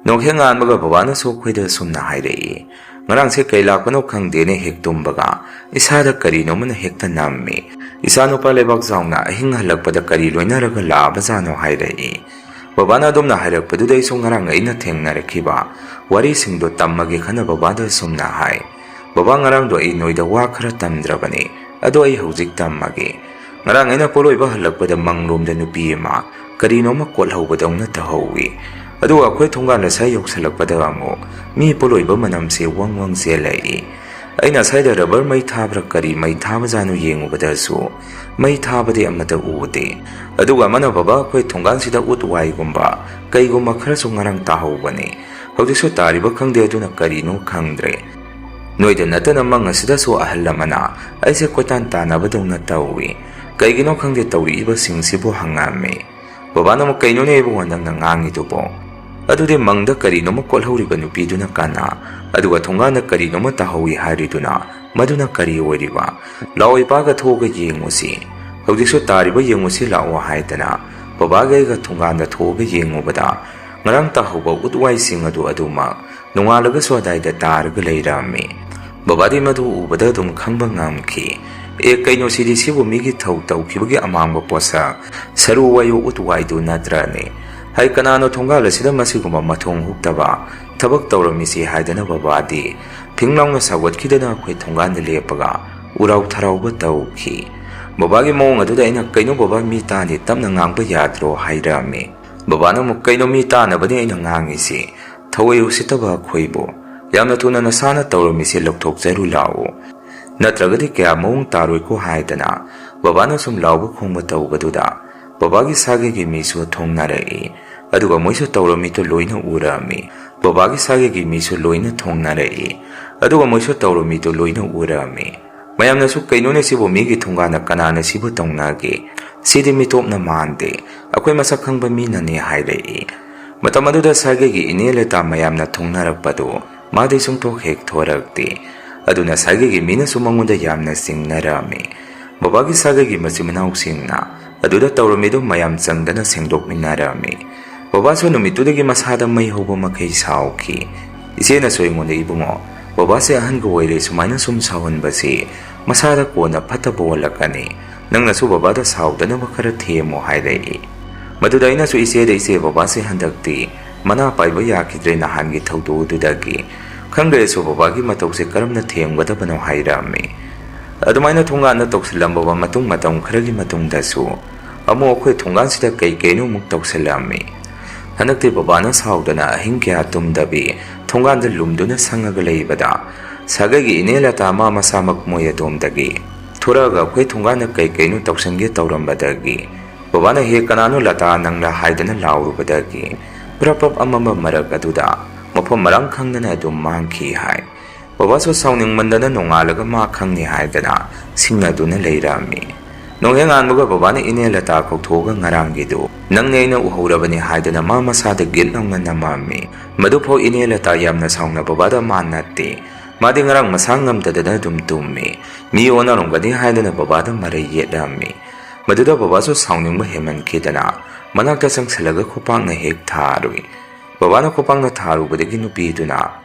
ꯅꯣꯡꯍꯦꯛ ꯉꯥꯟꯕꯒ ꯕꯕꯥꯅꯁꯨ ꯑꯩꯈꯣꯏꯗ ꯑꯁꯨꯝꯅ ꯍꯥꯏꯔꯛꯏ, "ꯉꯔꯥꯡꯁꯦ ꯀꯩ ꯂꯥꯛꯄꯅꯣ ꯈꯪꯗꯦꯅ ꯍꯦꯛ ꯇꯨꯝꯕꯒ ꯏꯁꯥꯗ ꯀꯔꯤꯅꯣꯃꯅ ꯍꯦꯛꯇ ꯅꯝꯃꯤ꯫ ꯏꯆꯥꯅꯨꯄꯥ ꯂꯩꯕꯥꯛ ꯆꯥꯎꯅ ꯑꯍꯤꯡ ꯍꯜꯂꯛꯄꯗ ꯀꯔꯤ ꯂꯣꯏꯅꯔꯒ ꯂꯥꯛꯑꯕꯖꯥꯠꯅꯣ?" ꯍꯥꯏꯔꯛꯏ꯫ ꯕꯕꯥꯅ ꯑꯗꯨꯝꯅ ꯍꯥꯏꯔꯛꯄꯗꯨꯗ ꯑꯩꯁꯨ ꯉꯔꯥꯡ ꯑꯩꯅ ꯊꯦꯡꯅꯔꯛꯈꯤꯕ ꯋꯥꯔꯤꯁꯤꯡꯗꯣ ꯇꯝꯃꯒꯦ ꯈꯟꯅ ꯕꯕꯥꯗ ꯑꯁꯨꯝꯅ ꯍꯥꯏ, "ꯕꯕꯥ, ꯉꯔꯥꯡꯗꯣ ꯑꯩ ꯅꯣꯏꯗ ꯋꯥ ꯈꯔ ꯇꯝꯗ꯭ꯔꯕꯅꯤ, ꯑꯗꯣ ꯑꯩ ꯍꯧꯖꯤꯛ ꯇꯝꯃꯒꯦ꯫ ꯉꯔꯥꯡ ꯑꯩꯅ ꯄꯣꯠꯂꯣꯏꯕ ꯍꯜꯂꯛꯄꯗ ꯃꯪꯂꯣꯝꯗ ꯅꯨꯄꯤ ꯑꯃ ꯀꯔꯤꯅꯣꯃ ꯀꯣꯠꯍꯧꯕꯗꯧꯅ ꯇꯧꯍꯧꯋꯤ꯫ ꯑꯗꯨꯒ ꯑꯩꯈꯣꯏ ꯊꯣꯡꯒꯥꯟꯗ ꯁ꯭ꯋꯥꯏ ꯌꯧꯁꯜꯂꯛꯄꯗ ꯑꯃꯨꯛ ꯃꯤ ꯄꯣꯠꯂꯣꯏꯕ ꯃꯅꯝꯁꯦ ꯋꯪ ꯋꯪ ꯆꯦꯜꯂꯛꯏ꯫ ꯑꯩꯅ ꯁ꯭ꯋꯥꯏꯗ ꯔꯕꯔ ꯃꯩ ꯊꯥꯕ꯭ꯔꯥ ꯀꯔꯤ ꯃꯩ ꯊꯥꯕꯖꯥꯠꯅꯣ ꯌꯦꯡꯉꯨꯕꯗꯁꯨ ꯃꯩ ꯊꯥꯕꯗꯤ ꯑꯃꯠꯇ ꯎꯗꯦ꯫ ꯑꯗꯨꯒ ꯑꯃꯅ, 'ꯕꯕꯥ, ꯑꯩꯈꯣꯏ ꯊꯣꯡꯒꯥꯟꯁꯤꯗ ꯎꯠ ꯋꯥꯏꯒꯨꯝꯕ ꯀꯩꯒꯨꯝꯕ ꯈꯔꯁꯨ ꯉꯔꯥꯡ ꯇꯥꯍꯧꯕꯅꯤ꯫ ꯍꯧꯖꯤꯛꯁꯨ ꯇꯥꯔꯤꯕ ꯈꯪꯗꯦ, ꯑꯗꯨꯅ ꯀꯔꯤꯅꯣ ꯈꯪꯗ꯭ꯔꯦ꯫ ꯅꯣꯏꯗ ꯅꯠꯇꯅ ꯃꯪ ꯑꯁꯤꯗꯁꯨ ꯑꯍꯜ ꯑꯃꯅ ꯑꯩꯁꯦ ꯀꯣꯏꯇꯥꯟ ꯇꯥꯟꯅꯕꯗꯧꯅ ꯇꯧꯏ꯫ ꯀꯩꯒꯤꯅꯣ ꯈꯪꯗꯦ ꯇꯧꯔꯛꯏꯕꯁꯤꯡꯁꯤꯕꯨ?' ꯍꯪꯉꯝꯃꯤ꯫ ꯕꯕꯥꯅ ꯑꯃꯨꯛ, "ꯀꯩꯅꯣꯅꯦ ꯏꯕꯨꯡꯉꯣ ꯅꯪꯅ ꯉꯥꯡꯉꯤꯗꯨꯕꯣ? ꯑꯗꯨꯗꯤ ꯃꯪꯗ ꯀꯔꯤꯅꯣꯃ ꯀꯣꯠꯍꯧꯔꯤꯕ ꯅꯨꯄꯤꯗꯨꯅ ꯀꯅꯥ? ꯑꯗꯨꯒ ꯊꯣꯡꯒꯥꯟꯗ ꯀꯔꯤꯅꯣꯃ ꯇꯥꯍꯧꯏ ꯍꯥꯏꯔꯤꯗꯨꯅ ꯃꯗꯨꯅ ꯀꯔꯤ ꯑꯣꯏꯔꯤꯕ? ꯂꯥꯛꯑꯣ, ꯏꯄꯥꯒ ꯊꯣꯛꯑꯒ ꯌꯦꯡꯉꯨꯁꯤ꯫ ꯍꯧꯖꯤꯛꯁꯨ ꯇꯥꯔꯤꯕ ꯌꯦꯡꯉꯨꯁꯤ ꯂꯥꯛꯑꯣ" ꯍꯥꯏꯗꯅ ꯕꯕꯥꯒ ꯑꯩꯒ ꯊꯣꯡꯒꯥꯟꯗ ꯊꯣꯛꯑꯒ ꯌꯦꯡꯉꯨꯕꯗ ꯉꯔꯥꯡ ꯇꯥꯍꯧꯕ ꯎꯠ ꯋꯥꯏꯁꯤꯡ ꯑꯗꯨ ꯑꯗꯨꯃꯛ ꯅꯣꯡꯉꯥꯜꯂꯒꯁꯨ ꯑꯗꯥꯏꯗ ꯇꯥꯔꯒ ꯂꯩꯔꯝꯃꯤ꯫ ꯕꯕꯥꯗꯤ ꯃꯗꯨ ꯎꯕꯗ ꯑꯗꯨꯝ ꯈꯪꯕ ꯉꯝꯈꯤ꯫ "ꯑꯦ, ꯀꯩꯅꯣ ꯁꯤꯗꯤ? ꯁꯤꯕꯨ ꯃꯤꯒꯤ ꯊꯧ ꯇꯧꯈꯤꯕꯒꯤ ꯑꯃꯥꯡꯕ ꯄꯣꯠꯁꯛ, ꯁꯔꯨ ꯋꯥꯌꯨ ꯎꯠ ꯋꯥꯏꯗꯨ ꯅꯠꯇ꯭ꯔꯅꯦ? ꯍꯥꯏ, ꯀꯅꯥꯅꯣ ꯊꯣꯡꯒꯥꯜ ꯑꯁꯤꯗ ꯃꯁꯤꯒꯨꯝꯕ ꯃꯊꯣꯡ ꯍꯨꯛꯇꯕ ꯊꯕꯛ ꯇꯧꯔꯝꯃꯤꯁꯤ?" ꯍꯥꯏꯗꯅ ꯕꯕꯥꯗꯤ ꯐꯤꯡ ꯂꯥꯎꯅ ꯁꯥꯎꯒꯠꯈꯤꯗꯅ ꯑꯩꯈꯣꯏ ꯊꯣꯡꯒꯥꯟꯗ ꯂꯦꯞꯄꯒ ꯎꯔꯥꯎ ꯊꯔꯥꯎꯕ ꯇꯧꯈꯤ꯫ ꯕꯕꯥꯒꯤ ꯃꯑꯣꯡ ꯑꯗꯨꯗ ꯑꯩꯅ, "ꯀꯩꯅꯣ ꯕꯕꯥ, ꯃꯤ ꯇꯥꯅꯤ, ꯇꯞꯅ ꯉꯥꯡꯕ ꯌꯥꯗ꯭ꯔꯣ?" ꯍꯥꯏꯔꯝꯃꯤ꯫ ꯕꯕꯥꯅ ꯑꯃꯨꯛ, "ꯀꯩꯅꯣ, ꯃꯤ ꯇꯥꯅꯕꯅꯤ ꯑꯩꯅ ꯉꯥꯡꯉꯤꯁꯤ, ꯊꯑꯣꯏ ꯎꯁꯤꯠꯇꯕ ꯑꯩꯈꯣꯏꯕꯨ꯫ ꯌꯥꯝꯅ ꯊꯨꯅ ꯅꯁꯥꯅ ꯇꯧꯔꯝꯃꯤꯁꯤ ꯂꯧꯊꯣꯛꯆꯔꯨ ꯂꯥꯛꯑꯣ, ꯅꯠꯇ꯭ꯔꯒꯗꯤ ꯀꯌꯥ ꯃꯑꯣꯡ ꯇꯥꯔꯣꯏꯀꯣ" ꯍꯥꯏꯗꯅ ꯕꯕꯥꯅ ꯁꯨꯝ ꯂꯥꯎꯕ ꯈꯣꯡꯕ ꯇꯧꯕꯗꯨꯗ ꯕꯕꯥꯒꯤ ꯁꯥꯒꯩꯒꯤ ꯃꯤꯁꯨ ꯊꯣꯡꯅꯔꯛꯏ꯫ ꯑꯗꯨꯒ ꯃꯣꯏꯁꯨ ꯇꯧꯔꯝꯃꯤꯗꯨ ꯂꯣꯏꯅ ꯎꯔꯝꯃꯤ꯫ ꯕꯕꯥꯒꯤ ꯁꯥꯒꯩꯒꯤ ꯃꯤꯁꯨ ꯂꯣꯏꯅ ꯊꯣꯡꯅꯔꯛꯏ꯫ ꯑꯗꯨꯒ ꯃꯣꯏꯁꯨ ꯇꯧꯔꯝꯃꯤꯗꯨ ꯂꯣꯏꯅ ꯎꯔꯝꯃꯤ꯫ ꯃꯌꯥꯝꯅꯁꯨ, "ꯀꯩꯅꯣꯅꯦ ꯁꯤꯕꯨ? ꯃꯤꯒꯤ ꯊꯣꯡꯒꯥꯟꯗ ꯀꯅꯥꯅ ꯁꯤꯕꯨ ꯇꯧꯅꯒꯦ? ꯁꯤꯗꯤ ꯃꯤꯇꯣꯞꯅ ꯃꯥꯟꯗꯦ, ꯑꯩꯈꯣꯏ ꯃꯁꯛ ꯈꯪꯕ ꯃꯤꯅꯅꯦ" ꯍꯥꯏꯔꯛꯏ꯫ ꯃꯇꯝ ꯑꯗꯨꯗ ꯁꯥꯒꯩꯒꯤ ꯏꯅꯦ ꯂꯇꯥ ꯃꯌꯥꯝꯅ ꯊꯣꯡꯅꯔꯛꯄꯗꯨ ꯃꯥꯗꯤ ꯁꯨꯡꯊꯣꯛ ꯍꯦꯛ ꯊꯣꯔꯛꯇꯦ꯫ ꯑꯗꯨꯅ ꯁꯥꯒꯩꯒꯤ ꯃꯤꯅꯁꯨ ꯃꯉꯣꯟꯗ ꯌꯥꯝꯅ ꯆꯤꯡꯅꯔꯝꯃꯤ꯫ ꯕꯕꯥꯒꯤ ꯁꯥꯒꯩꯒꯤ ꯃꯆꯤꯟ ꯃꯅꯥꯎꯁꯤꯡꯅ ꯑꯗꯨꯗ ꯇꯧꯔꯝꯃꯤꯗꯨ ꯃꯌꯥꯝ ꯆꯪꯗꯅ ꯁꯦꯡꯗꯣꯛꯃꯤꯟꯅꯔꯝꯃꯤ꯫ ꯕꯕꯥꯁꯨ ꯅꯨꯃꯤꯠꯇꯨꯗꯒꯤ ꯃꯁꯥꯗ ꯃꯩ ꯍꯧꯕ ꯃꯈꯩ ꯁꯥꯎꯈꯤ꯫ ꯏꯆꯦꯅꯁꯨ ꯑꯩꯉꯣꯟꯗ, "ꯏꯕꯨꯡꯉꯣ, ꯕꯕꯥꯁꯦ ꯑꯍꯟꯒ ꯑꯣꯏꯔꯦ, ꯁꯨꯃꯥꯏꯅ ꯁꯨꯝ ꯁꯥꯎꯍꯟꯕꯁꯤ ꯃꯁꯥꯗ ꯀꯣꯟꯅ ꯐꯠꯇꯕ ꯑꯣꯜꯂꯛꯀꯅꯤ꯫ ꯅꯪꯅꯁꯨ ꯕꯕꯥꯗ ꯁꯥꯎꯗꯅꯕ ꯈꯔ ꯊꯦꯝꯃꯨ" ꯍꯥꯏꯔꯛꯏ꯫ ꯃꯗꯨꯗ ꯑꯩꯅꯁꯨ ꯏꯆꯦꯗ, "ꯏꯆꯦ, ꯕꯕꯥꯁꯦ ꯍꯟꯗꯛꯇꯤ ꯃꯅꯥ ꯄꯥꯏꯕ ꯌꯥꯈꯤꯗ꯭ꯔꯦ ꯅꯍꯥꯟꯒꯤ ꯊꯧꯗꯣꯛ ꯑꯗꯨꯗꯒꯤ꯫ ꯈꯪꯗ꯭ꯔꯦꯁꯨ ꯕꯕꯥꯒꯤ ꯃꯇꯧꯁꯦ ꯀꯔꯝꯅ ꯊꯦꯝꯒꯗꯕꯅꯣ" ꯍꯥꯏꯔꯝꯃꯤ꯫ ꯑꯗꯨꯃꯥꯏꯅ ꯊꯣꯡꯒꯥꯟꯗ ꯇꯧꯁꯤꯜꯂꯝꯕ ꯃꯇꯨꯡ ꯃꯇꯝ ꯈꯔꯒꯤ ꯃꯇꯨꯡꯗꯁꯨ ꯑꯃꯨꯛ ꯑꯩꯈꯣꯏ ꯊꯣꯡꯒꯥꯟꯁꯤꯗ ꯀꯩ ꯀꯩꯅꯣ ꯑꯃꯨꯛ ꯇꯧꯁꯤꯜꯂꯝꯃꯤ꯫ ꯍꯟꯗꯛꯇꯤ ꯕꯕꯥꯅ ꯁꯥꯎꯗꯅ ꯑꯍꯤꯡ ꯀꯌꯥ ꯇꯨꯝꯗꯕꯤ ꯊꯣꯡꯒꯥꯟꯗ ꯂꯨꯝꯗꯨꯅ ꯁꯪꯉꯒ ꯂꯩꯕꯗ ꯁꯥꯒꯩꯒꯤ ꯏꯅꯦ ꯂꯇꯥ ꯃꯥ ꯃꯁꯥꯃꯛ ꯃꯣꯏ ꯑꯗꯣꯝꯗꯒꯤ ꯊꯣꯔꯛꯑꯒ ꯑꯩꯈꯣꯏ ꯊꯣꯡꯒꯥꯟꯗ ꯀꯩ ꯀꯩꯅꯣ ꯇꯧꯁꯟꯒꯦ ꯇꯧꯔꯝꯕꯗꯒꯤ ꯕꯕꯥꯅ, "ꯍꯦ, ꯀꯅꯥꯅꯣ ꯂꯇꯥ ꯅꯪꯂꯥ?" ꯍꯥꯏꯗꯅ ꯂꯥꯎꯔꯨꯕꯗꯒꯤ ꯄ꯭ꯔꯞ ꯄ꯭ꯔꯞ ꯑꯃꯝꯕ ꯃꯔꯛ ꯑꯗꯨꯗ ꯃꯐꯝ ꯃꯔꯥꯡ ꯈꯪꯗꯅ ꯑꯗꯨꯝ ꯃꯥꯡꯈꯤ ꯍꯥꯏ꯫ ꯕꯕꯥꯁꯨ ꯁꯥꯎꯅꯤꯡꯃꯟꯗꯅ ꯅꯣꯡꯉꯥꯜꯂꯒ ꯃꯥ ꯈꯪꯅꯤ ꯍꯥꯏꯗꯅ ꯁꯤꯡꯅꯗꯨꯅ ꯂꯩꯔꯝꯃꯤ꯫ ꯅꯣꯡꯍꯦꯛ ꯉꯥꯟꯕꯒ ꯕꯕꯥꯅ ꯏꯅꯦ ꯂꯇꯥ ꯀꯧꯊꯣꯛꯑꯒ, "ꯉꯔꯥꯡꯒꯤꯗꯨ ꯅꯪꯅꯦ ꯑꯩꯅ ꯎꯍꯧꯔꯕꯅꯤ" ꯍꯥꯏꯗꯅ ꯃꯥ ꯃꯁꯥꯗ ꯒꯤꯠ ꯂꯥꯎꯅ ꯅꯝꯃꯝꯃꯤ꯫ ꯃꯗꯨꯐꯥꯎ ꯏꯅꯦ ꯂꯇꯥ ꯌꯥꯝꯅ ꯁꯥꯎꯅ ꯕꯕꯥꯗ ꯃꯥ ꯅꯠꯇꯦ꯫ ꯃꯥꯗꯤ ꯉꯔꯥꯡ ꯃꯁꯥ ꯉꯝꯗꯗꯅ ꯑꯗꯨꯝ ꯇꯨꯝꯃꯤ꯫ ꯃꯤ ꯑꯣꯟꯅꯔꯝꯒꯅꯤ ꯍꯥꯏꯗꯅ ꯕꯕꯥꯗ ꯃꯔꯩ ꯌꯦꯠꯂꯝꯃꯤ꯫ ꯃꯗꯨꯗ ꯕꯕꯥꯁꯨ ꯁꯥꯎꯅꯤꯡꯕ ꯍꯦꯟꯃꯟꯈꯤꯗꯅ ꯃꯅꯥꯛꯇ ꯆꯪꯁꯤꯜꯂꯒ ꯈꯨꯄꯥꯛꯅ ꯍꯦꯛ ꯊꯥꯔꯨꯏ꯫ ꯕꯕꯥꯅ ꯈꯨꯄꯥꯛꯅ ꯊꯥꯔꯨꯕꯗꯒꯤ ꯅꯨꯄꯤꯗꯨꯅ,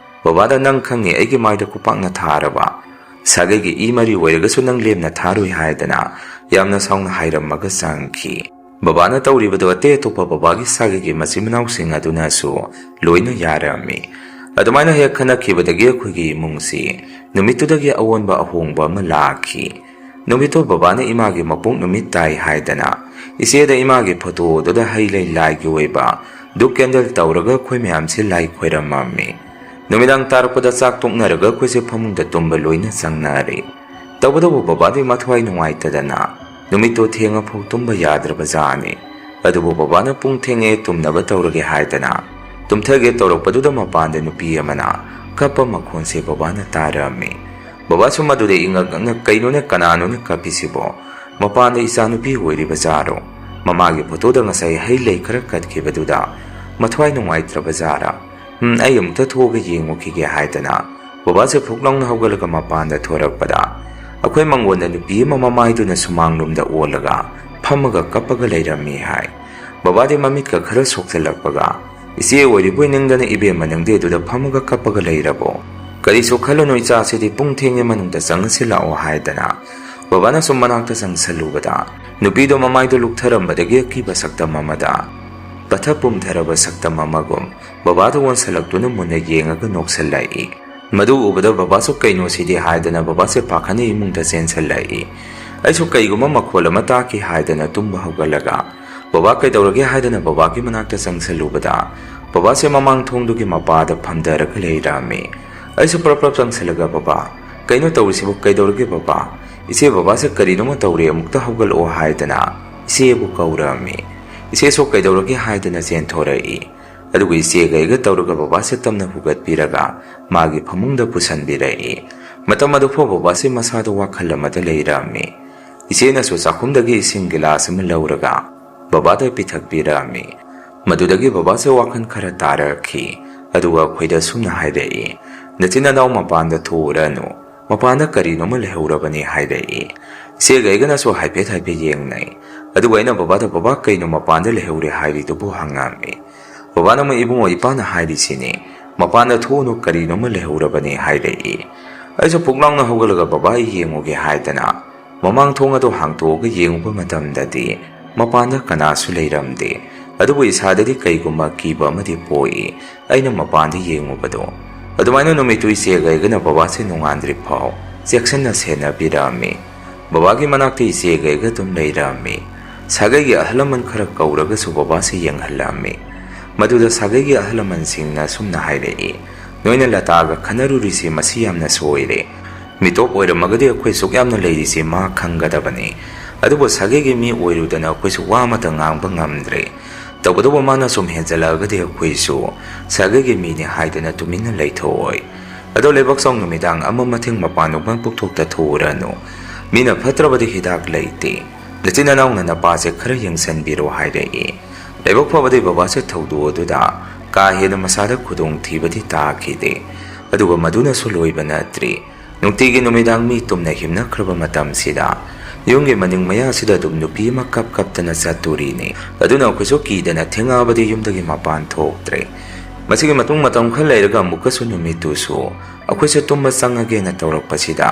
"ꯕꯕꯥꯗ ꯅꯪ ꯈꯪꯉꯦ ꯑꯩꯒꯤ ꯃꯥꯏꯗ ꯈꯨꯄꯥꯛꯅ ꯊꯥꯔꯕ? ꯁꯥꯒꯩꯒꯤ ꯏ ꯃꯔꯤ ꯑꯣꯏꯔꯒꯁꯨ ꯅꯪ ꯂꯦꯝꯅ ꯊꯥꯔꯨꯏ" ꯍꯥꯏꯗꯅ ꯌꯥꯝꯅ ꯁꯥꯎꯅ ꯍꯥꯏꯔꯝꯃꯒ ꯆꯪꯈꯤ꯫ ꯕꯕꯥꯅ ꯇꯧꯔꯤꯕꯗꯨ ꯑꯇꯩ ꯑꯇꯣꯞꯄ ꯕꯕꯥꯒꯤ ꯁꯥꯒꯩꯒꯤ ꯃꯆꯤꯟ ꯃꯅꯥꯎꯁꯤꯡ ꯑꯗꯨꯅꯁꯨ ꯂꯣꯏꯅ ꯌꯥꯔꯝꯃꯤ꯫ ꯑꯗꯨꯃꯥꯏꯅ ꯍꯦꯛ ꯈꯟꯅꯈꯤꯕꯗꯒꯤ ꯑꯩꯈꯣꯏꯒꯤ ꯏꯃꯨꯡꯁꯤ ꯅꯨꯃꯤꯠꯇꯨꯗꯒꯤ ꯑꯑꯣꯟꯕ ꯑꯍꯣꯡꯕ ꯑꯃ ꯂꯥꯛꯈꯤ꯫ ꯅꯨꯃꯤꯠꯇꯣ ꯕꯕꯥꯅ ꯏꯃꯥꯒꯤ ꯃꯄꯣꯛ ꯅꯨꯃꯤꯠ ꯇꯥꯏ ꯍꯥꯏꯗꯅ ꯏꯆꯦꯗ ꯏꯃꯥꯒꯤ ꯐꯣꯇꯣꯗꯨꯗ ꯍꯩ ꯂꯩ ꯂꯥꯏꯒꯤ ꯑꯣꯏꯕ ꯙꯨꯞ ꯀꯦꯟꯗꯜ ꯇꯧꯔꯒ ꯑꯩꯈꯣꯏ ꯃꯌꯥꯝꯁꯦ ꯂꯥꯏ ꯈꯣꯏꯔꯝꯃꯝꯃꯤ꯫ ꯅꯨꯃꯤꯗꯥꯡ ꯇꯥꯔꯛꯄꯗ ꯆꯥꯛ ꯇꯣꯛꯅꯔꯒ ꯑꯩꯈꯣꯏꯁꯦ ꯐꯃꯨꯡꯗ ꯇꯨꯝꯕ ꯂꯣꯏꯅ ꯆꯪꯅꯔꯦ꯫ ꯇꯧꯕꯇꯕꯨ ꯕꯕꯥꯗꯤ ꯃꯊ꯭ꯋꯥꯏ ꯅꯨꯡꯉꯥꯏꯇꯗꯅ ꯅꯨꯃꯤꯠꯇꯣ ꯊꯦꯡꯉꯐꯥꯎ ꯇꯨꯝꯕ ꯌꯥꯗ꯭ꯔꯕ ꯖꯥꯠꯅꯤ꯫ ꯑꯗꯨꯕꯨ ꯕꯕꯥꯅ ꯄꯨꯡ ꯊꯦꯡꯉꯦ, ꯇꯨꯝꯅꯕ ꯇꯧꯔꯒꯦ ꯍꯥꯏꯗꯅ ꯇꯨꯝꯊꯒꯦ ꯇꯧꯔꯛꯄꯗꯨꯗ ꯃꯄꯥꯟꯗ ꯅꯨꯄꯤ ꯑꯃꯅ ꯀꯞꯄ ꯃꯈꯣꯟꯁꯦ ꯕꯕꯥꯅ ꯇꯥꯔꯝꯃꯤ꯫ ꯕꯕꯥꯁꯨ ꯃꯗꯨꯗ ꯏꯉꯛ ꯉꯛꯅ, "ꯀꯩꯅꯣꯅꯦ, ꯀꯅꯥꯅꯣꯅꯦ ꯀꯞꯄꯤꯁꯤꯕꯣ? ꯃꯄꯥꯟꯗ ꯏꯆꯥꯅꯨꯄꯤ ꯑꯣꯏꯔꯤꯕ ꯖꯥꯔꯣ? ꯃꯃꯥꯒꯤ ꯐꯣꯇꯣꯗ ꯉꯁꯥꯏ ꯍꯩ ꯂꯩ ꯈꯔ ꯀꯠꯈꯤꯕꯗꯨꯗ ꯃꯊ꯭ꯋꯥꯏ ꯅꯨꯡꯉꯥꯏꯇ꯭ꯔꯕ ꯖꯥꯔꯥ? ꯎꯝ, ꯑꯩ ꯑꯃꯨꯛꯇ ꯊꯣꯛꯑꯒ ꯌꯦꯡꯉꯨꯈꯤꯒꯦ" ꯍꯥꯏꯗꯅ ꯕꯕꯥꯁꯦ ꯐꯨꯛ ꯂꯥꯎꯅ ꯍꯧꯒꯠꯂꯒ ꯃꯄꯥꯟꯗ ꯊꯣꯔꯛꯄꯗ, ꯑꯩꯈꯣꯏ ꯃꯪꯒꯣꯟꯗ ꯅꯨꯄꯤ ꯑꯃ ꯃꯃꯥꯏꯗꯨꯅ ꯁꯨꯃꯥꯡꯂꯣꯝꯗ ꯑꯣꯜꯂꯒ ꯐꯝꯃꯒ ꯀꯞꯄꯒ ꯂꯩꯔꯝꯃꯤ ꯍꯥꯏ꯫ ꯕꯕꯥꯗꯤ ꯃꯃꯤꯠꯀ ꯈꯔ ꯁꯣꯛꯆꯜꯂꯛꯄꯒ, "ꯏꯆꯦ ꯑꯣꯏꯔꯤꯕꯣꯏ ꯅꯤꯡꯗꯅ ꯏꯕꯦꯝꯃ ꯅꯪꯗꯤ ꯑꯗꯨꯗ ꯐꯝꯃꯒ ꯀꯞꯄꯒ ꯂꯩꯔꯕꯣ? ꯀꯔꯤꯁꯨ ꯈꯜꯂꯨꯅꯨ, ꯏꯆꯥꯁꯤꯗꯤ ꯄꯨꯡ ꯊꯦꯡꯉꯦ, ꯃꯅꯨꯡꯗ ꯆꯪꯉꯁꯤ ꯂꯥꯛꯑꯣ" ꯍꯥꯏꯗꯅ ꯕꯕꯥꯅ ꯁꯨꯝ ꯃꯅꯥꯛꯇ ꯆꯪꯁꯜꯂꯨꯕꯗ, ꯅꯨꯄꯤꯗꯣ ꯃꯃꯥꯏꯗꯣ ꯂꯨꯛꯊꯔꯝꯕꯗꯒꯤ ꯑꯀꯤꯕ ꯁꯛꯇꯝ ꯑꯃꯗ, ꯄꯠꯊ ꯄꯨꯝꯊꯔꯕ ꯁꯛꯇꯝ ꯑꯃꯒꯨꯝ ꯕꯕꯥꯗ ꯑꯣꯟꯁꯜꯂꯛꯇꯨꯅ ꯃꯨꯟꯅ ꯌꯦꯡꯉꯒ ꯅꯣꯛꯁꯜꯂꯛꯏ꯫ ꯃꯗꯨ ꯎꯕꯗ ꯕꯕꯥꯁꯨ "ꯀꯩꯅꯣ ꯁꯤꯗꯤ?" ꯍꯥꯏꯗꯅ ꯕꯕꯥꯁꯦ ꯄꯥꯈꯠꯅ ꯏꯃꯨꯡꯗ ꯆꯦꯟꯁꯜꯂꯛꯏ꯫ ꯑꯩꯁꯨ ꯀꯩꯒꯨꯝꯕ ꯃꯈꯣꯜ ꯑꯃ ꯇꯥꯈꯤ ꯍꯥꯏꯗꯅ ꯇꯨꯝꯕ ꯍꯧꯒꯠꯂꯒ, "ꯕꯕꯥ, ꯀꯩꯗꯧꯔꯒꯦ?" ꯍꯥꯏꯗꯅ ꯕꯕꯥꯒꯤ ꯃꯅꯥꯛꯇ ꯆꯪꯁꯜꯂꯨꯕꯗ, ꯕꯕꯥꯁꯦ ꯃꯃꯥꯡ ꯊꯣꯡꯗꯨꯒꯤ ꯃꯄꯥꯗ ꯐꯝꯊꯔꯒ ꯂꯩꯔꯝꯃꯤ꯫ ꯑꯩꯁꯨ ꯄ꯭ꯔꯞ ꯄ꯭ꯔꯞ ꯆꯪꯁꯜꯂꯒ, "ꯕꯕꯥ, ꯀꯩꯅꯣ ꯇꯧꯔꯤꯁꯤꯕꯨ? ꯀꯩꯗꯧꯔꯒꯦ ꯕꯕꯥ? ꯏꯆꯦ, ꯕꯕꯥꯁꯦ ꯀꯔꯤꯅꯣꯃ ꯇꯧꯔꯦ, ꯑꯃꯨꯛꯇ ꯍꯧꯒꯠꯂꯛꯑꯣ" ꯍꯥꯏꯗꯅ ꯏꯆꯦꯕꯨ ꯀꯧꯔꯝꯃꯤ꯫ ꯏꯆꯦꯁꯨ "ꯀꯩꯗꯧꯔꯒꯦ?" ꯍꯥꯏꯗꯅ ꯆꯦꯟꯊꯣꯔꯛꯏ꯫ ꯑꯗꯨꯒ ꯏꯆꯦꯒ ꯑꯩꯒ ꯇꯧꯔꯒ ꯕꯕꯥꯁꯦ ꯇꯞꯅ ꯍꯨꯒꯠꯄꯤꯔꯒ ꯃꯥꯒꯤ ꯐꯃꯨꯡꯗ ꯄꯨꯁꯟꯕꯤꯔꯛꯏ꯫ ꯃꯇꯝ ꯑꯗꯨꯐꯥꯎ ꯕꯕꯥꯁꯦ ꯃꯁꯥꯗ ꯋꯥꯈꯜ ꯑꯃꯗ ꯂꯩꯔꯝꯃꯤ꯫ ꯏꯆꯦꯅꯁꯨ ꯆꯥꯛꯈꯨꯝꯗꯒꯤ ꯏꯁꯤꯡ ꯒꯤꯂꯥꯁ ꯑꯃ ꯂꯧꯔꯒ ꯕꯕꯥꯗ ꯄꯤꯊꯛꯄꯤꯔꯛꯑꯝꯃꯤ꯫ ꯃꯗꯨꯗꯒꯤ ꯕꯕꯥꯁꯦ ꯋꯥꯈꯜ ꯈꯔ ꯇꯥꯔꯛꯈꯤ꯫ ꯑꯗꯨꯒ ꯑꯩꯈꯣꯏꯗ ꯁꯨꯝꯅ ꯍꯥꯏꯔꯛꯏ, "ꯅꯆꯤꯟ ꯅꯅꯥꯎ ꯃꯄꯥꯟꯗ ꯊꯣꯛꯎꯔꯅꯨ, ꯃꯄꯥꯟꯗ ꯀꯔꯤꯅꯣꯃ ꯂꯩꯍꯧꯔꯕꯅꯤ" ꯍꯥꯏꯔꯛꯏ꯫ ꯏꯆꯦꯒ ꯑꯩꯒꯅꯁꯨ ꯍꯥꯏꯐꯦꯠ ꯍꯥꯏꯐꯦꯠ ꯌꯦꯡꯅꯩ꯫ ꯑꯗꯨꯒ ꯑꯩꯅ ꯕꯕꯥꯗ, "ꯕꯕꯥ, ꯀꯩꯅꯣ ꯃꯄꯥꯟꯗ ꯂꯩꯍꯧꯔꯦ ꯍꯥꯏꯔꯤꯗꯨꯕꯨ?" ꯍꯪꯉꯝꯃꯤ꯫ ꯕꯕꯥꯅ ꯑꯃꯨꯛ, "ꯏꯕꯨꯡꯉꯣ, ꯏꯄꯥꯅ ꯍꯥꯏꯔꯤꯁꯤꯅꯤ, ꯃꯄꯥꯟꯗ ꯊꯣꯛꯎꯅꯨ, ꯀꯔꯤꯅꯣꯃ ꯂꯩꯍꯧꯔꯕꯅꯤ" ꯍꯥꯏꯔꯛꯏ꯫ ꯑꯩꯁꯨ ꯐꯨꯛ ꯂꯥꯎꯅ ꯍꯧꯒꯠꯂꯒ, "ꯕꯕꯥ, ꯑꯩ ꯌꯦꯡꯉꯨꯒꯦ" ꯍꯥꯏꯗꯅ ꯃꯃꯥꯡ ꯊꯣꯡ ꯑꯗꯨ ꯍꯥꯡꯇꯣꯛꯑꯒ ꯌꯦꯡꯉꯨꯕ ꯃꯇꯝꯗꯗꯤ ꯃꯄꯥꯟꯗ ꯀꯅꯥꯁꯨ ꯂꯩꯔꯝꯗꯦ꯫ ꯑꯗꯨꯕꯨ ꯏꯁꯥꯗꯗꯤ ꯀꯩꯒꯨꯝꯕ ꯑꯀꯤꯕ ꯑꯃꯗꯤ ꯄꯣꯛꯏ꯫ ꯑꯩꯅ ꯃꯄꯥꯟꯗ ꯌꯦꯡꯉꯨꯕꯗꯣ꯫ ꯑꯗꯨꯃꯥꯏꯅ ꯅꯨꯃꯤꯠꯇꯨ ꯏꯆꯦꯒ ꯑꯩꯒꯅ ꯕꯕꯥꯁꯦ ꯅꯣꯡꯉꯥꯟꯗ꯭ꯔꯤ ꯐꯥꯎ ꯆꯦꯛꯁꯤꯟꯅ ꯁꯦꯟꯅꯕꯤꯔꯛꯑꯝꯃꯤ꯫ ꯕꯕꯥꯒꯤ ꯃꯅꯥꯛꯇ ꯏꯆꯦꯒ ꯑꯩꯒ ꯑꯗꯨꯝ ꯂꯩꯔꯛꯑꯝꯃꯤ꯫ ꯁꯥꯒꯩꯒꯤ ꯑꯍꯜ ꯂꯃꯟ ꯈꯔ ꯀꯧꯔꯒꯁꯨ ꯕꯕꯥꯁꯦ ꯌꯦꯡꯍꯜꯂꯛꯑꯝꯃꯤ꯫ ꯃꯗꯨꯗ ꯁꯥꯒꯩꯒꯤ ꯑꯍꯜ ꯂꯃꯟꯁꯤꯡꯅ ꯑꯁꯨꯝꯅ ꯍꯥꯏꯔꯛꯏ, "ꯅꯣꯏꯅ ꯂꯇꯥꯒ ꯈꯟꯅꯔꯨꯔꯤꯁꯤ ꯃꯁꯤ ꯌꯥꯝꯅ ꯁꯣꯏꯔꯦ꯫ ꯃꯤꯇꯣꯞ ꯑꯣꯏꯔꯝꯃꯒꯗꯤ ꯑꯩꯈꯣꯏ ꯁꯨꯛ ꯌꯥꯝꯅ ꯂꯩꯔꯤꯁꯤ ꯃꯥ ꯈꯪꯒꯗꯕꯅꯤ꯫ ꯑꯗꯨꯕꯨ ꯁꯥꯒꯩꯒꯤ ꯃꯤ ꯑꯣꯏꯔꯨꯗꯅ ꯑꯩꯈꯣꯏꯁꯨ ꯋꯥ ꯑꯃꯠꯇ ꯉꯥꯡꯕ ꯉꯝꯗ꯭ꯔꯦ꯫ ꯇꯧꯕꯇꯕꯨ ꯃꯥꯅ ꯁꯨꯝ ꯍꯦꯟꯖꯜꯂꯛꯑꯒꯗꯤ ꯑꯩꯈꯣꯏꯁꯨ ꯁꯥꯒꯩꯒꯤ ꯃꯤꯅꯤ ꯍꯥꯏꯗꯅ ꯇꯨꯃꯤꯟꯅ ꯂꯩꯊꯣꯛꯑꯣꯏ꯫ ꯑꯗꯣ ꯂꯩꯕꯥꯛꯆꯥꯎ ꯅꯨꯃꯤꯗꯥꯡ ꯑꯃ ꯃꯊꯦꯡ ꯃꯄꯥꯟ ꯅꯨꯡꯄꯥꯟ ꯄꯨꯛꯊꯣꯛꯇ ꯊꯣꯛꯎꯔꯅꯨ꯫ ꯃꯤꯅ ꯐꯠꯇ꯭ꯔꯕꯗꯤ ꯍꯤꯗꯥꯛ ꯂꯩꯇꯦ꯫ ꯅꯆꯤꯟ ꯅꯅꯥꯎꯅ ꯅꯄꯥꯁꯦ ꯈꯔ ꯌꯦꯡꯁꯤꯟꯕꯤꯔꯣ" ꯍꯥꯏꯔꯛꯏ꯫ ꯂꯥꯏꯕꯛ ꯐꯕꯗꯤ ꯕꯕꯥꯁꯦ ꯊꯧꯗꯣꯛ ꯑꯗꯨꯗ ꯀꯥ ꯍꯦꯟꯅ ꯃꯁꯥꯗ ꯈꯨꯗꯣꯡ ꯊꯤꯕꯗꯤ ꯇꯥꯈꯤꯗꯦ꯫ ꯑꯗꯨꯒ ꯃꯗꯨꯅꯁꯨ ꯂꯣꯏꯕ ꯅꯠꯇ꯭ꯔꯤ꯫ ꯅꯨꯡꯇꯤꯒꯤ ꯅꯨꯃꯤꯗꯥꯡ ꯃꯤ ꯇꯨꯝꯅ ꯍꯤꯞꯅꯈ꯭ꯔꯕ ꯃꯇꯝꯁꯤꯗ ꯌꯨꯝꯒꯤ ꯃꯅꯤꯡ ꯃꯌꯥꯁꯤꯗ ꯑꯗꯨꯝ ꯅꯨꯄꯤ ꯑꯃ ꯀꯞ ꯀꯞꯇꯅ ꯆꯠꯇꯣꯔꯤꯅꯤ꯫ ꯑꯗꯨꯅ ꯑꯩꯈꯣꯏꯁꯨ ꯀꯤꯗꯅ ꯊꯦꯡꯉꯛꯑꯕꯗꯤ ꯌꯨꯝꯗꯒꯤ ꯃꯄꯥꯟ ꯊꯣꯛꯇ꯭ꯔꯦ꯫ ꯃꯁꯤꯒꯤ ꯃꯇꯨꯡ ꯃꯇꯝ ꯈꯔ ꯂꯩꯔꯒ ꯑꯃꯨꯛꯀꯁꯨ ꯅꯨꯃꯤꯠꯇꯨꯁꯨ ꯑꯩꯈꯣꯏꯁꯦ ꯇꯨꯝꯕ ꯆꯪꯉꯒꯦꯅ ꯇꯧꯔꯛꯄꯁꯤꯗ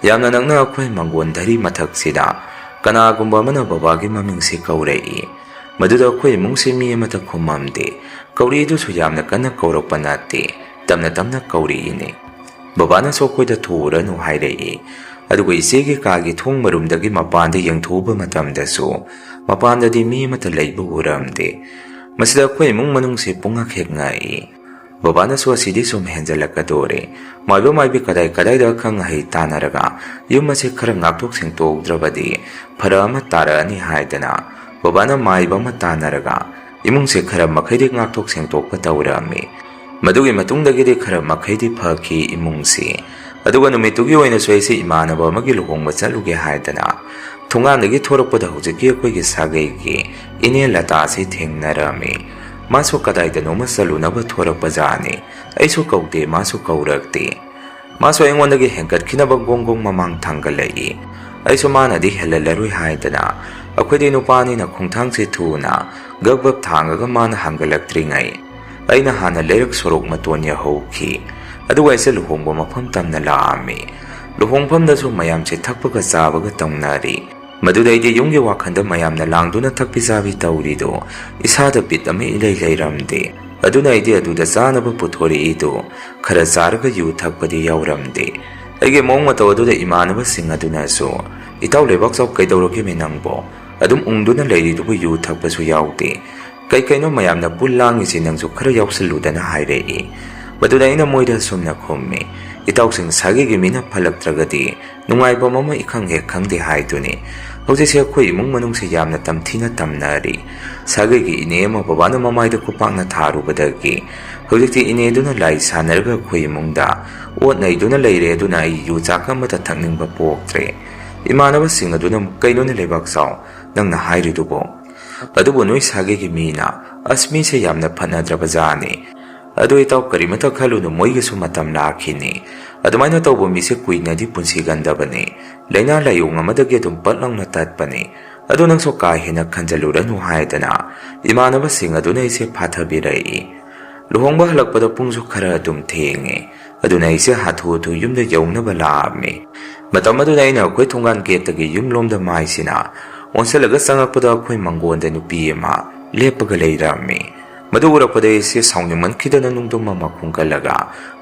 ꯌꯥꯝꯅ ꯅꯛꯅ ꯑꯩꯈꯣꯏ ꯃꯪꯒꯣꯟ ꯙꯔꯤ ꯃꯊꯛꯁꯤꯗ ꯀꯅꯥꯒꯨꯝꯕ ꯑꯃꯅ ꯕꯕꯥꯒꯤ ꯃꯃꯤꯡꯁꯤ ꯀꯧꯔꯛꯏ꯫ ꯃꯗꯨꯗ ꯑꯩꯈꯣꯏ ꯏꯃꯨꯡꯁꯤ ꯃꯤ ꯑꯃꯠꯇ ꯈꯨꯝꯃꯝꯗꯦ꯫ ꯀꯧꯔꯛꯏꯗꯨꯁꯨ ꯌꯥꯝꯅ ꯀꯟꯅ ꯀꯧꯔꯛꯄ ꯅꯠꯇꯦ, ꯇꯞꯅ ꯇꯞꯅ ꯀꯧꯔꯛꯏꯅꯤ꯫ ꯕꯕꯥꯅꯁꯨ ꯑꯩꯈꯣꯏꯗ "ꯊꯣꯛꯎꯔꯅꯨ" ꯍꯥꯏꯔꯛꯏ꯫ ꯑꯗꯨꯒ ꯏꯆꯦꯒꯤ ꯀꯥꯒꯤ ꯊꯣꯡ ꯃꯔꯨꯝꯗꯒꯤ ꯃꯄꯥꯟꯗ ꯌꯦꯡꯊꯣꯛꯎꯕ ꯃꯇꯝꯗꯁꯨ ꯃꯄꯥꯟꯗꯗꯤ ꯃꯤ ꯑꯃꯠꯇ ꯂꯩꯕ ꯎꯔꯝꯗꯦ꯫ ꯃꯁꯤꯗ ꯑꯩꯈꯣꯏ ꯏꯃꯨꯡ ꯃꯅꯨꯡꯁꯤ ꯄꯨꯡꯉꯛ ꯍꯦꯛ ꯉꯛꯏ꯫ ꯕꯕꯥꯅꯁꯨ "ꯑꯁꯤꯗꯤ ꯁꯨꯝ ꯍꯦꯟꯖꯜꯂꯛꯀꯗꯣꯔꯦ꯫ ꯃꯥꯏꯕ ꯃꯥꯏꯕꯤ ꯀꯗꯥꯏ ꯀꯗꯥꯏꯗ ꯑꯈꯪ ꯑꯍꯩ ꯇꯥꯟꯅꯔꯒ ꯌꯨꯝ ꯑꯁꯤ ꯈꯔ ꯉꯥꯛꯊꯣꯛ ꯁꯦꯡꯇꯣꯛꯇ꯭ꯔꯕꯗꯤ ꯐꯔꯛ ꯑꯃ ꯇꯥꯔꯛꯑꯅꯤ" ꯍꯥꯏꯗꯅ ꯕꯕꯥꯅ ꯃꯥꯏꯕ ꯑꯃ ꯇꯥꯟꯅꯔꯒ ꯏꯃꯨꯡꯁꯦ ꯈꯔ ꯃꯈꯩꯗꯤ ꯉꯥꯛꯊꯣꯛ ꯁꯦꯡꯇꯣꯛꯄ ꯇꯧꯔꯛꯑꯝꯃꯤ꯫ ꯃꯗꯨꯒꯤ ꯃꯇꯨꯡꯗꯒꯤꯗꯤ ꯈꯔ ꯃꯈꯩꯗꯤ ꯐꯈꯤ ꯏꯃꯨꯡꯁꯤ꯫ ꯑꯗꯨꯒ ꯅꯨꯃꯤꯠꯇꯨꯒꯤ ꯑꯣꯏꯅꯁꯨ ꯑꯩꯁꯦ ꯏꯃꯥꯟꯅꯕ ꯑꯃꯒꯤ ꯂꯨꯍꯣꯡꯕ ꯆꯠꯂꯨꯒꯦ ꯍꯥꯏꯗꯅ ꯊꯣꯡꯒꯥꯟꯗꯒꯤ ꯊꯣꯔꯛꯄꯗ ꯍꯧꯖꯤꯛꯀꯤ ꯑꯩꯈꯣꯏꯒꯤ ꯁꯥꯒꯩꯒꯤ ꯏꯅꯦ ꯂꯇꯥꯁꯤ ꯊꯦꯡꯅꯔꯝꯃꯤ꯫ ꯃꯥꯁꯨ ꯀꯗꯥꯏꯗꯅꯣꯃ ꯆꯠꯂꯨꯅꯕ ꯊꯣꯔꯛꯄ ꯖꯥꯠꯅꯤ꯫ ꯑꯩꯁꯨ ꯀꯧꯗꯦ, ꯃꯥꯁꯨ ꯀꯧꯔꯛꯇꯦ꯫ ꯃꯥꯁꯨ ꯑꯩꯉꯣꯟꯗꯒꯤ ꯍꯦꯟꯒꯠꯈꯤꯅꯕ ꯒꯣꯡ ꯒꯣꯡ ꯃꯃꯥꯡ ꯊꯥꯡꯒꯠꯂꯛꯏ꯫ ꯑꯩꯁꯨ ꯃꯥꯅꯗꯤ ꯍꯦꯜꯍꯜꯂꯔꯣꯏ ꯍꯥꯏꯗꯅ, ꯑꯩꯈꯣꯏꯗꯤ ꯅꯨꯄꯥꯅꯤꯅ ꯈꯣꯡꯊꯥꯡꯁꯦ ꯊꯨꯅ ꯒꯞ ꯒꯞ ꯊꯥꯡꯉꯒ ꯃꯥꯅ ꯍꯥꯡꯒꯠꯂꯛꯇ꯭ꯔꯤꯉꯩ ꯑꯩꯅ ꯍꯥꯟꯅ ꯂꯩꯔꯛ ꯁꯣꯔꯣꯛ ꯃꯇꯣꯟ ꯌꯧꯍꯧꯈꯤ꯫ ꯑꯗꯨꯒ ꯑꯩꯁꯦ ꯂꯨꯍꯣꯡꯕ ꯃꯐꯝ ꯇꯝꯅ ꯂꯥꯛꯑꯝꯃꯤ꯫ ꯂꯨꯍꯣꯡꯐꯝꯗꯁꯨ ꯃꯌꯥꯝꯁꯦ ꯊꯛꯄꯒ ꯆꯥꯕꯒ ꯇꯧꯅꯔꯤ꯫ ꯃꯗꯨꯗꯩꯗꯤ ꯌꯨꯝꯒꯤ ꯋꯥꯈꯜꯗ ꯃꯌꯥꯝꯅ ꯂꯥꯡꯗꯨꯅ ꯊꯛꯄꯤ ꯆꯥꯕꯤ ꯇꯧꯔꯤꯗꯨ ꯏꯁꯥꯗ ꯕꯤꯠ ꯑꯃ ꯏꯂꯩ ꯂꯩꯔꯝꯗꯦ꯫ ꯑꯗꯨꯅ ꯑꯩꯗꯤ ꯑꯗꯨꯗ ꯆꯥꯅꯕ ꯄꯨꯊꯣꯔꯛꯏꯗꯨ ꯈꯔ ꯆꯥꯔꯒ ꯌꯨ ꯊꯛꯄꯗꯤ ꯌꯥꯎꯔꯝꯗꯦ꯫ ꯑꯩꯒꯤ ꯃꯑꯣꯡ ꯃꯇꯧ ꯑꯗꯨꯗ ꯏꯃꯥꯟꯅꯕꯁꯤꯡ ꯑꯗꯨꯅꯁꯨ, "ꯏꯇꯥꯎ ꯂꯩꯕꯥꯛꯆꯥꯎ, ꯀꯩꯗꯧꯔꯒꯦꯃꯤ ꯅꯪꯕꯣ? ꯑꯗꯨꯝ ꯎꯪꯗꯨꯅ ꯂꯩꯔꯤꯗꯨꯕꯨ ꯌꯨ ꯊꯛꯄꯁꯨ ꯌꯥꯎꯗꯦ꯫ ꯀꯩ ꯀꯩꯅꯣ ꯃꯌꯥꯝꯅ ꯄꯨꯜ ꯂꯥꯡꯉꯤꯁꯤ, ꯅꯪꯁꯨ ꯈꯔ ꯌꯥꯎꯁꯜꯂꯨꯗꯅ" ꯍꯥꯏꯔꯛꯏ꯫ ꯃꯗꯨꯗ ꯑꯩꯅ ꯃꯣꯏꯗ ꯑꯁꯨꯝꯅ ꯈꯨꯝꯃꯤ, "ꯏꯇꯥꯎꯁꯤꯡ ꯁꯥꯒꯩꯒꯤ ꯃꯤꯅ ꯐꯠꯂꯛꯇ꯭ꯔꯒꯗꯤ ꯅꯨꯡꯉꯥꯏꯐꯝ ꯑꯃ ꯏꯈꯪ ꯍꯦꯛ ꯈꯪꯗꯦ ꯍꯥꯏꯗꯨꯅꯤ꯫ ꯍꯧꯖꯤꯛꯁꯦ ꯑꯩꯈꯣꯏ ꯏꯃꯨꯡ ꯃꯅꯨꯡꯁꯦ ꯌꯥꯝꯅ ꯇꯝꯊꯤꯅ ꯇꯝꯅꯔꯤ꯫ ꯁꯥꯒꯩꯒꯤ ꯏꯅꯦ ꯑꯃ ꯕꯕꯥꯅ ꯃꯃꯥꯏꯗ ꯈꯨꯄꯥꯛꯅ ꯊꯥꯔꯨꯕꯗꯒꯤ ꯍꯧꯖꯤꯛꯇꯤ ꯏꯅꯦꯗꯨꯅ ꯂꯥꯏ ꯁꯥꯟꯅꯔꯒ ꯑꯩꯈꯣꯏ ꯏꯃꯨꯡꯗ ꯑꯣꯠ ꯅꯩꯗꯨꯅ ꯂꯩꯔꯦ꯫ ꯑꯗꯨꯅ ꯑꯩ ꯌꯨ ꯆꯥꯛ ꯑꯃꯠꯇ ꯊꯛꯅꯤꯡꯕ ꯄꯣꯛꯇ꯭ꯔꯦ꯫ ꯏꯃꯥꯟꯅꯕꯁꯤꯡ ꯑꯗꯨꯅ ꯑꯃꯨꯛ, "ꯀꯩꯅꯣꯅꯦ ꯂꯩꯕꯥꯛ ꯆꯥꯎ, ꯅꯪꯅ ꯍꯥꯏꯔꯤꯗꯨꯕꯣ? ꯑꯗꯨꯕꯨ ꯅꯣꯏ ꯁꯥꯒꯩꯒꯤ ꯃꯤꯅ ꯑꯁ ꯃꯤꯁꯦ ꯌꯥꯝꯅ ꯐꯠꯅꯗ꯭ꯔꯕ ꯖꯥꯠꯅꯤ꯫ ꯑꯗꯨ ꯏꯇꯥꯎ ꯀꯔꯤꯃꯇ ꯈꯜꯂꯨꯅꯨ, ꯃꯣꯏꯒꯤꯁꯨ ꯃꯇꯝ ꯂꯥꯛꯈꯤꯅꯤ꯫ ꯑꯗꯨꯃꯥꯏꯅ ꯇꯧꯕ ꯃꯤꯁꯦ ꯀꯨꯏꯅꯗꯤ ꯄꯨꯟꯁꯤꯒꯟꯗꯕꯅꯤ꯫ ꯂꯥꯏꯅꯥ ꯂꯥꯏꯑꯣꯡ ꯑꯃꯗꯒꯤ ꯑꯗꯨꯝ ꯄꯠ ꯂꯥꯎꯅ ꯇꯠꯄꯅꯤ꯫ ꯑꯗꯨ ꯅꯪꯁꯨ ꯀꯥ ꯍꯦꯟꯅ ꯈꯟꯖꯜꯂꯨꯔꯅꯨ" ꯍꯥꯏꯗꯅ ꯏꯃꯥꯟꯅꯕꯁꯤꯡ ꯑꯗꯨꯅ ꯑꯩꯁꯦ ꯐꯥꯊꯕꯤꯔꯛꯏ꯫ ꯂꯨꯍꯣꯡꯕ ꯍꯜꯂꯛꯄꯗ ꯄꯨꯡꯁꯨ ꯈꯔ ꯑꯗꯨꯝ ꯊꯦꯡꯉꯦ꯫ ꯑꯗꯨꯅ ꯑꯩꯁꯦ ꯍꯥꯊꯨ ꯍꯥꯊꯨ ꯌꯨꯝꯗ ꯌꯧꯅꯕ ꯂꯥꯛꯑꯝꯃꯤ꯫ ꯃꯇꯝ ꯑꯗꯨꯗ ꯑꯩꯅ ꯑꯩꯈꯣꯏ ꯊꯣꯡꯒꯥꯟ ꯒꯦꯠꯇꯒꯤ ꯌꯨꯝꯂꯣꯝꯗ ꯃꯥꯏꯁꯤꯅ ꯑꯣꯟꯁꯤꯜꯂꯒ ꯆꯪꯉꯛꯄꯗ ꯑꯩꯈꯣꯏ ꯃꯪꯒꯣꯟꯗ ꯅꯨꯄꯤ ꯑꯃ ꯂꯦꯞꯄꯒ ꯂꯩꯔꯝꯃꯤ꯫ ꯃꯗꯨ ꯎꯔꯛꯄꯗ ꯑꯩꯁꯦ ꯁꯥꯎꯅꯤꯡꯃꯟꯈꯤꯗꯅ ꯅꯨꯡꯗꯨꯝ ꯑꯃ ꯈꯨꯝꯒꯠꯂꯒ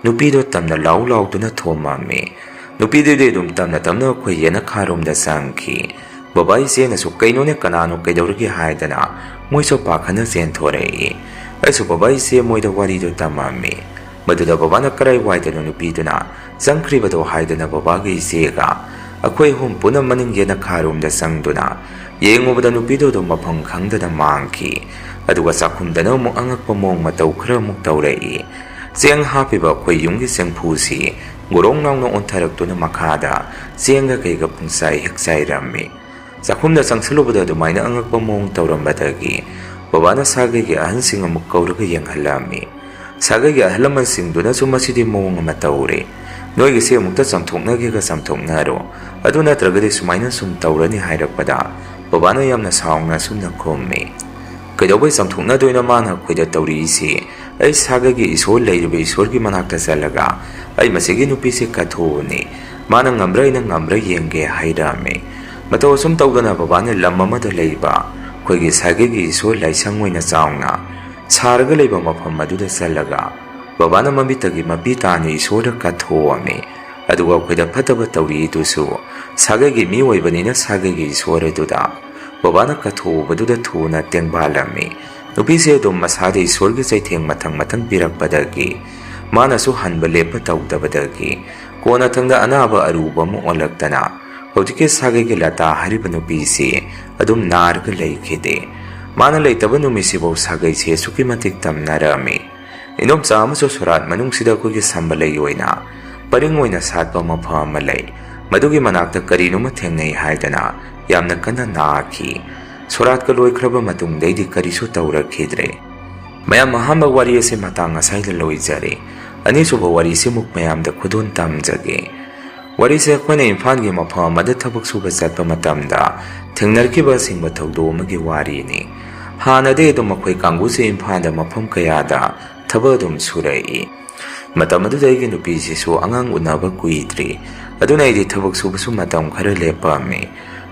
ꯅꯨꯄꯤꯗꯣ ꯇꯝꯅ ꯂꯥꯎ ꯂꯥꯎꯗꯨꯅ ꯊꯣꯝꯃꯝꯃꯤ꯫ ꯅꯨꯄꯤꯗꯨꯗꯤ ꯑꯗꯨꯝ ꯇꯝꯅ ꯇꯝꯅ ꯑꯩꯈꯣꯏ ꯌꯦꯅꯈꯥꯔꯣꯝꯗ ꯆꯪꯈꯤ꯫ ꯕꯕꯥ ꯏꯆꯦꯅꯁꯨ "ꯀꯩꯅꯣꯅꯦ, ꯀꯅꯥꯅꯣ, ꯀꯩꯗꯧꯔꯒꯦ?" ꯍꯥꯏꯗꯅ ꯃꯣꯏꯁꯨ ꯄꯥꯈꯠꯅ ꯆꯦꯟꯊꯣꯔꯛꯏ꯫ ꯑꯩꯁꯨ ꯕꯕꯥ ꯏꯆꯦ ꯃꯣꯏꯗ ꯋꯥꯔꯤꯗꯨ ꯇꯝꯃꯝꯃꯤ꯫ ꯃꯗꯨꯗ ꯕꯕꯥꯅ ꯀꯔꯥꯏꯋꯥꯏꯗꯅꯣ ꯅꯨꯄꯤꯗꯨꯅ ꯆꯪꯈ꯭ꯔꯤꯕꯗꯣ ꯍꯥꯏꯗꯅ ꯕꯕꯥꯒ ꯏꯆꯦꯒ ꯑꯩꯈꯣꯏ ꯑꯍꯨꯝ ꯄꯨꯟꯅ ꯃꯅꯤꯡ ꯌꯦꯅꯈꯥꯔꯣꯝꯗ ꯆꯪꯗꯨꯅ ꯌꯦꯡꯉꯨꯕꯗ ꯅꯨꯄꯤꯗꯨ ꯑꯗꯨꯝ ꯃꯐꯝ ꯈꯪꯗꯅ ꯃꯥꯡꯈꯤ꯫ ꯑꯗꯨꯒ ꯆꯥꯛꯈꯨꯝꯗꯅ ꯑꯃꯨꯛ ꯑꯉꯛꯄ ꯃꯑꯣꯡ ꯃꯇꯧ ꯈꯔ ꯑꯃꯨꯛ ꯇꯧꯔꯛꯏ꯫ ꯆꯦꯡ ꯍꯥꯞꯄꯤꯕ ꯑꯩꯈꯣꯏ ꯌꯨꯝꯒꯤ ꯆꯦꯡꯐꯨꯁꯤ ꯒꯣꯔꯣꯡ ꯂꯥꯎꯅ ꯑꯣꯟꯊꯔꯛꯇꯨꯅ ꯃꯈꯥꯗ ꯆꯦꯡꯒ ꯀꯩꯒ ꯄꯨꯡꯆꯥꯏ ꯍꯦꯛ ꯆꯥꯏꯔꯝꯃꯤ꯫ ꯆꯥꯛꯈꯨꯝꯗ ꯆꯪꯁꯤꯜꯂꯨꯕꯗ ꯑꯗꯨꯃꯥꯏꯅ ꯑꯉꯛꯄ ꯃꯑꯣꯡ ꯇꯧꯔꯝꯕꯗꯒꯤ ꯕꯕꯥꯅ ꯁꯥꯒꯩꯒꯤ ꯑꯍꯟꯁꯤꯡ ꯑꯃꯨꯛ ꯀꯧꯔꯒ ꯌꯦꯡꯍꯜꯂꯝꯃꯤ꯫ ꯁꯥꯒꯩꯒꯤ ꯑꯍꯜ ꯂꯃꯟꯁꯤꯡꯗꯨꯅꯁꯨ "ꯃꯁꯤꯗꯤ ꯃꯑꯣꯡ ꯑꯃ ꯇꯧꯔꯦ, "ꯅꯣꯏꯒꯤꯁꯦ ꯑꯃꯨꯛꯇ ꯆꯥꯝꯊꯣꯛꯅꯒꯦꯒ ꯆꯥꯝꯊꯣꯛꯅꯔꯣ, ꯑꯗꯨ ꯅꯠꯇ꯭ꯔꯒꯗꯤ ꯁꯨꯃꯥꯏꯅ ꯁꯨꯝ ꯇꯧꯔꯅꯤ" ꯍꯥꯏꯔꯛꯄꯗ, ꯕꯕꯥꯅ ꯌꯥꯝꯅ ꯁꯥꯎꯅ ꯑꯁꯨꯝꯅ ꯈꯨꯝꯃꯤ, "ꯀꯩꯗꯧꯕꯩ ꯆꯥꯝꯊꯣꯛꯅꯗꯣꯏꯅꯣ? ꯃꯥꯅ ꯑꯩꯈꯣꯏꯗ ꯇꯧꯔꯤꯁꯤ, ꯑꯩ ꯁꯥꯒꯩꯒꯤ ꯏꯁꯣꯔ ꯂꯩꯔꯤꯕ ꯏꯁꯣꯔꯒꯤ ꯃꯅꯥꯛꯇ ꯆꯠꯂꯒ ꯑꯩ ꯃꯁꯤꯒꯤ ꯅꯨꯄꯤꯁꯦ ꯀꯠꯊꯣꯛꯎꯅꯤ, ꯃꯥꯅ ꯉꯝꯕ꯭ꯔꯥ ꯑꯩꯅ ꯉꯝꯕ꯭ꯔꯥ ꯌꯦꯡꯒꯦ" ꯍꯥꯏꯔꯛꯑꯝꯃꯤ꯫ ꯃꯇꯧ ꯑꯁꯨꯝ ꯇꯧꯗꯅ ꯕꯕꯥꯅ ꯂꯝ ꯑꯃꯗ ꯂꯩꯕ ꯑꯩꯈꯣꯏꯒꯤ ꯁꯥꯒꯩꯒꯤ ꯏꯁꯣꯔ ꯂꯥꯏꯁꯪ ꯑꯣꯏꯅ ꯆꯥꯎꯅ ꯁꯥꯔꯒ ꯂꯩꯕ ꯃꯐꯝ ꯑꯗꯨꯗ ꯆꯠꯂꯒ, ꯕꯕꯥꯅ ꯃꯃꯤꯠꯇꯒꯤ ꯃꯄꯤ ꯇꯥꯅ ꯏꯁꯣꯔꯗ ꯀꯠꯊꯣꯛꯑꯝꯃꯤ꯫ ꯑꯗꯨꯒ ꯑꯩꯈꯣꯏꯗ ꯐꯠꯇꯕ ꯇꯧꯔꯤꯗꯨꯁꯨ ꯁꯥꯒꯩꯒꯤ ꯃꯤ ꯑꯣꯏꯕꯅꯤꯅ ꯁꯥꯒꯩꯒꯤ ꯏꯁꯣꯔ ꯑꯗꯨꯗ ꯕꯕꯥꯅ ꯀꯠꯊꯣꯛꯎꯕꯗꯨꯗ ꯊꯨꯅ ꯇꯦꯡꯕꯥꯜꯂꯝꯃꯤ꯫ ꯅꯨꯄꯤꯁꯦ ꯑꯗꯨꯝ ꯃꯁꯥꯗ ꯏꯁꯣꯔꯒꯤ ꯆꯩꯊꯦꯡ ꯃꯊꯪ ꯃꯊꯪ ꯄꯤꯔꯛꯄꯗꯒꯤ, ꯃꯥꯅꯁꯨ ꯍꯟꯕ ꯂꯦꯞꯄ ꯇꯧꯗꯕꯗꯒꯤ, ꯀꯣꯟꯅꯊꯪꯗ ꯑꯅꯥꯕ ꯑꯔꯨꯕ ꯑꯃ ꯑꯣꯜꯂꯛꯇꯅ ꯍꯧꯖꯤꯛꯀꯤ ꯁꯥꯒꯩꯒꯤ ꯂꯇꯥ ꯍꯥꯏꯔꯤꯕ ꯅꯨꯄꯤꯁꯤ ꯑꯗꯨꯝ ꯅꯥꯔꯒ ꯂꯩꯈꯤꯗꯦ꯫ ꯃꯥꯅ ꯂꯩꯇꯕ ꯅꯨꯃꯤꯠꯁꯤꯐꯥꯎ ꯁꯥꯒꯩꯁꯦ ꯑꯁꯨꯛꯀꯤ ꯃꯇꯤꯛ ꯇꯝꯅꯔꯝꯃꯤ꯫ ꯏꯅꯣꯝꯆꯥ ꯑꯃꯁꯨ ꯁꯣꯔꯥꯠ ꯃꯅꯨꯡꯁꯤꯗ ꯑꯩꯈꯣꯏꯒꯤ ꯁꯝꯕꯂꯩ ꯑꯣꯏꯅ ꯄꯔꯤꯡ ꯑꯣꯏꯅ ꯁꯥꯠꯄ ꯃꯐꯝ ꯑꯃ ꯂꯩ꯫ ꯃꯗꯨꯒꯤ ꯃꯅꯥꯛꯇ ꯀꯔꯤꯅꯣꯃ ꯊꯦꯡꯅꯩ ꯍꯥꯏꯗꯅ ꯌꯥꯝꯅ ꯀꯟꯅ ꯅꯥꯈꯤ꯫ ꯁꯣꯔꯥꯠꯀ ꯂꯣꯏꯈ꯭ꯔꯕ ꯃꯇꯨꯡꯗꯩꯗꯤ ꯀꯔꯤꯁꯨ ꯇꯧꯔꯛꯈꯤꯗ꯭ꯔꯦ꯫ ꯃꯌꯥꯝ, ꯑꯍꯥꯟꯕ ꯋꯥꯔꯤ ꯑꯁꯤ ꯃꯇꯥꯡ ꯑꯁꯥꯏꯗ ꯂꯣꯏꯖꯔꯦ꯫ ꯑꯅꯤꯁꯨꯕ ꯋꯥꯔꯤꯁꯤꯃꯨꯛ ꯃꯌꯥꯝꯗ ꯈꯨꯗꯣꯜ ꯇꯝꯖꯒꯦ꯫ ꯋꯥꯔꯤꯁꯦ ꯑꯩꯈꯣꯏꯅ ꯏꯝꯐꯥꯜꯒꯤ ꯃꯐꯝ ꯑꯃꯗ ꯊꯕꯛ ꯁꯨꯕ ꯆꯠꯄ ꯃꯇꯝꯗ ꯊꯦꯡꯅꯔꯛꯈꯤꯕ ꯑꯁꯦꯡꯕ ꯊꯧꯗꯣꯛ ꯑꯃꯒꯤ ꯋꯥꯔꯤꯅꯤ꯫ ꯍꯥꯟꯅꯗꯤ ꯑꯗꯨꯝ ꯑꯩꯈꯣꯏ ꯀꯥꯡꯕꯨꯁꯦ ꯏꯝꯐꯥꯜꯗ ꯃꯐꯝ ꯀꯌꯥꯗ ꯊꯕꯛ ꯑꯗꯨꯝ ꯁꯨꯔꯛꯏ꯫ ꯃꯇꯝ ꯑꯗꯨꯗ ꯑꯩꯒꯤ ꯅꯨꯄꯤꯁꯤꯁꯨ ꯑꯉꯥꯡ ꯎꯅꯕ ꯀꯨꯏꯗ꯭ꯔꯤ, ꯑꯗꯨꯅ ꯑꯩꯗꯤ ꯊꯕꯛ ꯁꯨꯕꯁꯨ ꯃꯇꯝ ꯈꯔ ꯂꯦꯞꯄꯝꯃꯤ꯫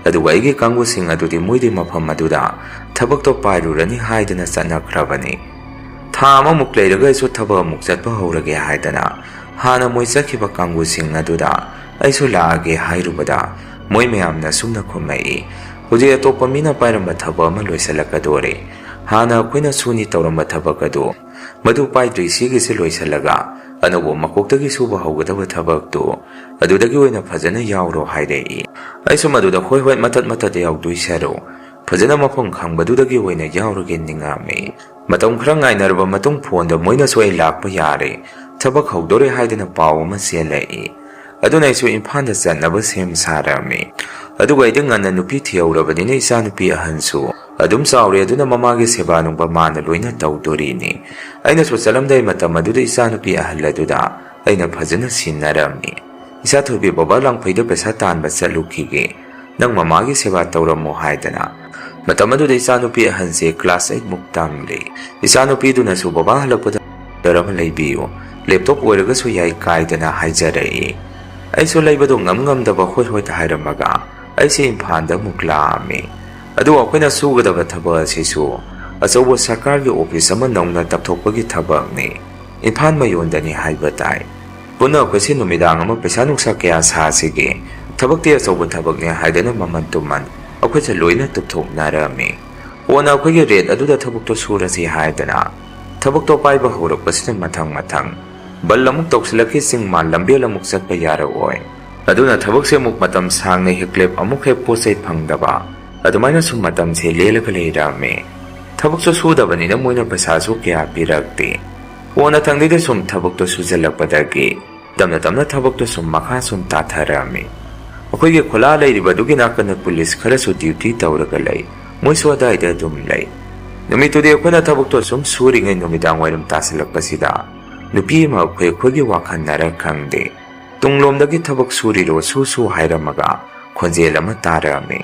ꯑꯗꯨꯒ ꯑꯩꯒꯤ ꯀꯥꯡꯕꯨꯁꯤꯡ ꯑꯗꯨꯗꯤ ꯃꯣꯏꯗꯤ ꯃꯐꯝ ꯑꯗꯨꯗ ꯊꯕꯛꯇꯣ ꯄꯥꯏꯔꯨꯔꯅꯤ ꯍꯥꯏꯗꯅ ꯆꯠꯅꯈ꯭ꯔꯕꯅꯤ꯫ ꯊꯥ ꯑꯃꯃꯨꯛ ꯂꯩꯔꯒ ꯑꯩꯁꯨ ꯊꯕꯛ ꯑꯃꯨꯛ ꯆꯠꯄ ꯍꯧꯔꯒꯦ ꯍꯥꯏꯗꯅ ꯍꯥꯟꯅ ꯃꯣꯏ ꯆꯠꯈꯤꯕ ꯀꯥꯡꯕꯨꯁꯤꯡ ꯑꯗꯨꯗ ꯑꯩꯁꯨ ꯂꯥꯛꯑꯒꯦ ꯍꯥꯏꯔꯨꯕꯗ, ꯃꯣꯏ ꯃꯌꯥꯝꯅ ꯑꯁꯨꯝꯅ ꯈꯨꯝꯃꯛꯏ, "ꯍꯧꯖꯤꯛ ꯑꯇꯣꯞꯄ ꯃꯤꯅ ꯄꯥꯏꯔꯝꯕ ꯊꯕꯛ ꯑꯃ ꯂꯣꯏꯁꯤꯜꯂꯛꯀꯗꯣꯔꯦ꯫ ꯍꯥꯟꯅ ꯑꯩꯈꯣꯏꯅ ꯁꯨꯅꯤ ꯇꯧꯔꯝꯕ ꯊꯕꯛ ꯑꯗꯨ ꯃꯗꯨ ꯄꯥꯏꯗ꯭ꯔꯤ, ꯁꯤꯒꯤꯁꯤ ꯂꯣꯏꯁꯤꯜꯂꯒ ꯑꯅꯧꯕ ꯃꯀꯣꯛꯇꯒꯤ ꯁꯨꯕ ꯍꯧꯒꯗꯕ ꯊꯕꯛꯇꯨ ꯑꯗꯨꯗꯒꯤ ꯑꯣꯏꯅ ꯐꯖꯅ ꯌꯥꯎꯔꯣ" ꯍꯥꯏꯔꯛꯏ꯫ ꯑꯩꯁꯨ ꯃꯗꯨꯗ "ꯍꯣꯏ ꯍꯣꯏ, ꯃꯇꯠ ꯃꯇꯠ ꯌꯥꯎꯗꯣꯏ ꯁꯔꯨꯛ ꯐꯖꯅ ꯃꯐꯝ ꯈꯪꯕꯗꯨꯗꯒꯤ ꯑꯣꯏꯅ ꯌꯥꯎꯔꯒꯦ" ꯅꯤꯡꯉꯝꯃꯤ꯫ ꯃꯇꯝ ꯈꯔ ꯉꯥꯏꯅꯔꯕ ꯃꯇꯨꯡ ꯐꯣꯟꯗ ꯃꯣꯏꯅꯁꯨ "ꯑꯩ ꯂꯥꯛꯄ ꯌꯥꯔꯦ, ꯊꯕꯛ ꯍꯧꯗꯣꯔꯦ" ꯍꯥꯏꯗꯅ ꯄꯥꯎ ꯑꯃ ꯆꯦꯜꯂꯛꯏ꯫ ꯑꯗꯨꯅ ꯑꯩꯁꯨ ꯏꯝꯐꯥꯜꯗ ꯆꯠꯅꯕ ꯁꯦꯝ ꯁꯥꯔꯝꯃꯤ꯫ ꯑꯗꯨꯒ ꯑꯩꯗꯤ ꯉꯟꯅ ꯅꯨꯄꯤ ꯊꯤꯍꯧꯔꯕꯅꯤꯅ ꯏꯆꯥꯅꯨꯄꯤ ꯑꯍꯟꯁꯨ ꯑꯗꯨꯝ ꯆꯥꯎꯔꯦ, ꯑꯗꯨꯅ ꯃꯃꯥꯒꯤ ꯁꯦꯕꯥ ꯅꯨꯡꯕ ꯃꯥꯅ ꯂꯣꯏꯅ ꯇꯧꯗꯣꯔꯤꯅꯤ꯫ ꯑꯩꯅꯁꯨ ꯆꯠꯂꯝꯗꯥꯏ ꯃꯇꯝ ꯑꯗꯨꯗ ꯏꯆꯥꯅꯨꯄꯤ ꯑꯍꯜ ꯑꯗꯨꯗ ꯑꯩꯅ ꯐꯖꯅ ꯁꯤꯟꯅꯔꯝꯃꯤ꯫ "ꯏꯆꯥ ꯊꯣꯏꯕꯤ, ꯕꯕꯥ ꯂꯥꯡꯐꯩꯗ ꯄꯩꯁꯥ ꯇꯥꯟꯕ ꯆꯠꯂꯨꯈꯤꯒꯦ, ꯅꯪ ꯃꯃꯥꯒꯤ ꯁꯦꯕꯥ ꯇꯧꯔꯝꯃꯣ" ꯍꯥꯏꯗꯅ꯫ ꯃꯇꯝ ꯑꯗꯨꯗ ꯏꯆꯥꯅꯨꯄꯤ ꯑꯍꯟꯁꯦ class eight ꯃꯨꯛ ꯇꯝꯂꯤ꯫ ꯏꯆꯥꯅꯨꯄꯤꯗꯨꯅꯁꯨ "ꯕꯕꯥ ꯍꯜꯂꯛꯄꯗ order ꯑꯃ ꯂꯩꯕꯤꯌꯨ, laptop ꯑꯣꯏꯔꯒꯁꯨ ꯌꯥꯏ" ꯀꯥꯏꯗꯅ ꯍꯥꯏꯖꯔꯛꯏ꯫ ꯑꯩꯁꯨ ꯂꯩꯕꯗꯣ ꯉꯝ ꯉꯝꯗꯕ ꯍꯣꯏ ꯍꯣꯏ ꯍꯥꯏꯔꯝꯃꯒ ꯑꯩꯁꯦ ꯏꯝꯐꯥꯜꯗ ꯑꯃꯨꯛ ꯂꯥꯛꯑꯝꯃꯤ꯫ ꯑꯗꯨꯒ ꯑꯩꯈꯣꯏꯅ ꯁꯨꯒꯗꯕ ꯊꯕꯛ ꯑꯁꯤꯁꯨ ꯑꯆꯧꯕ ꯁꯔꯀꯥꯔꯒꯤ office ꯑꯃ ꯅꯧꯅ ꯇꯞꯊꯣꯛꯄꯒꯤ ꯊꯕꯛꯅꯤ꯫ ꯏꯝꯐꯥꯜ ꯃꯌꯣꯟꯗꯅꯤ ꯍꯥꯏꯕ ꯇꯥꯏ꯫ ꯄꯨꯟꯅ ꯑꯩꯈꯣꯏꯁꯦ ꯅꯨꯃꯤꯗꯥꯡ ꯑꯃ ꯄꯩꯁꯥ ꯅꯨꯡꯁꯥ ꯀꯌꯥ ꯁꯥꯁꯤꯒꯦ? ꯊꯕꯛꯇꯤ ꯑꯆꯧꯕ ꯊꯕꯛꯅꯦ ꯍꯥꯏꯗꯅ ꯃꯃꯟ ꯇꯨꯃꯟ ꯑꯩꯈꯣꯏꯁꯦ ꯂꯣꯏꯅ ꯇꯨꯞꯊꯣꯛꯅꯔꯝꯃꯤ꯫ ꯀꯣꯟꯅ ꯑꯩꯈꯣꯏꯒꯤ rate ꯑꯗꯨꯗ ꯊꯕꯛꯇꯣ ꯁꯨꯔꯁꯤ ꯍꯥꯏꯗꯅ ꯊꯕꯛꯇꯣ ꯄꯥꯏꯕ ꯍꯧꯔꯛꯄꯁꯤꯗ ꯃꯊꯪ ꯃꯊꯪ ꯕꯜ ꯑꯃꯨꯛ ꯇꯧꯁꯤꯜꯂꯛꯈꯤ, ꯆꯤꯡ ꯃꯥꯟ ꯂꯝꯕꯦꯜ ꯑꯃꯨꯛ ꯆꯠꯄ ꯌꯥꯔꯛꯑꯣꯏ꯫ ꯑꯗꯨꯅ ꯊꯕꯛꯁꯦ ꯑꯃꯨꯛ ꯃꯇꯝ ꯁꯥꯡꯅ ꯍꯦꯛꯂꯦꯞ ꯑꯃꯨꯛ ꯍꯦꯛ ꯄꯣꯠ ꯆꯩ ꯐꯪꯗꯕ, ꯑꯗꯨꯃꯥꯏꯅ ꯁꯨꯝ ꯃꯇꯝꯁꯦ ꯂꯦꯜꯂꯒ ꯂꯩꯔꯝꯃꯤ꯫ ꯊꯕꯛꯁꯨ ꯁꯨꯗꯕꯅꯤꯅ ꯃꯣꯏꯅ ꯄꯩꯁꯥꯁꯨ ꯀꯌꯥ ꯄꯤꯔꯛꯇꯦ꯫ ꯀꯣꯟꯅ ꯊꯪꯗꯩꯗ ꯁꯨꯝ ꯊꯕꯛꯇꯣ ꯁꯨꯖꯜꯂꯛꯄꯗꯒꯤ ꯇꯞꯅ ꯇꯞꯅ ꯊꯕꯛꯇꯣ ꯁꯨꯝ ꯃꯈꯥ ꯁꯨꯝ ꯇꯥꯊꯔꯛꯑꯝꯃꯤ꯫ ꯑꯩꯈꯣꯏꯒꯤ ꯈꯨꯂꯥ ꯂꯩꯔꯤꯕ ꯑꯗꯨꯒꯤ ꯅꯥꯀꯟꯗ police ꯈꯔꯁꯨ duty ꯇꯧꯔꯒ ꯂꯩ꯫ ꯃꯣꯏꯁꯨ ꯑꯗꯥꯏꯗ ꯑꯗꯨꯝ ꯂꯩ꯫ ꯅꯨꯃꯤꯠꯇꯨꯗꯤ ꯑꯩꯈꯣꯏꯅ ꯊꯕꯛꯇꯣ ꯁꯨꯝ ꯁꯨꯔꯤꯉꯩ ꯅꯨꯃꯤꯗꯥꯡ ꯋꯥꯏꯔꯝ ꯇꯥꯁꯤꯜꯂꯛꯄꯁꯤꯗ ꯅꯨꯄꯤ ꯑꯃ ꯑꯩꯈꯣꯏ, ꯑꯩꯈꯣꯏꯒꯤ ꯋꯥꯈꯜꯅꯔ ꯈꯪꯗꯦ, ꯇꯨꯡꯂꯣꯝꯗꯒꯤ "ꯊꯕꯛ ꯁꯨꯔꯤꯔꯣ? ꯁꯨ ꯁꯨ" ꯍꯥꯏꯔꯝꯃꯒ ꯈꯣꯟꯖꯦꯜ ꯑꯃ ꯇꯥꯔꯛꯑꯝꯃꯤ꯫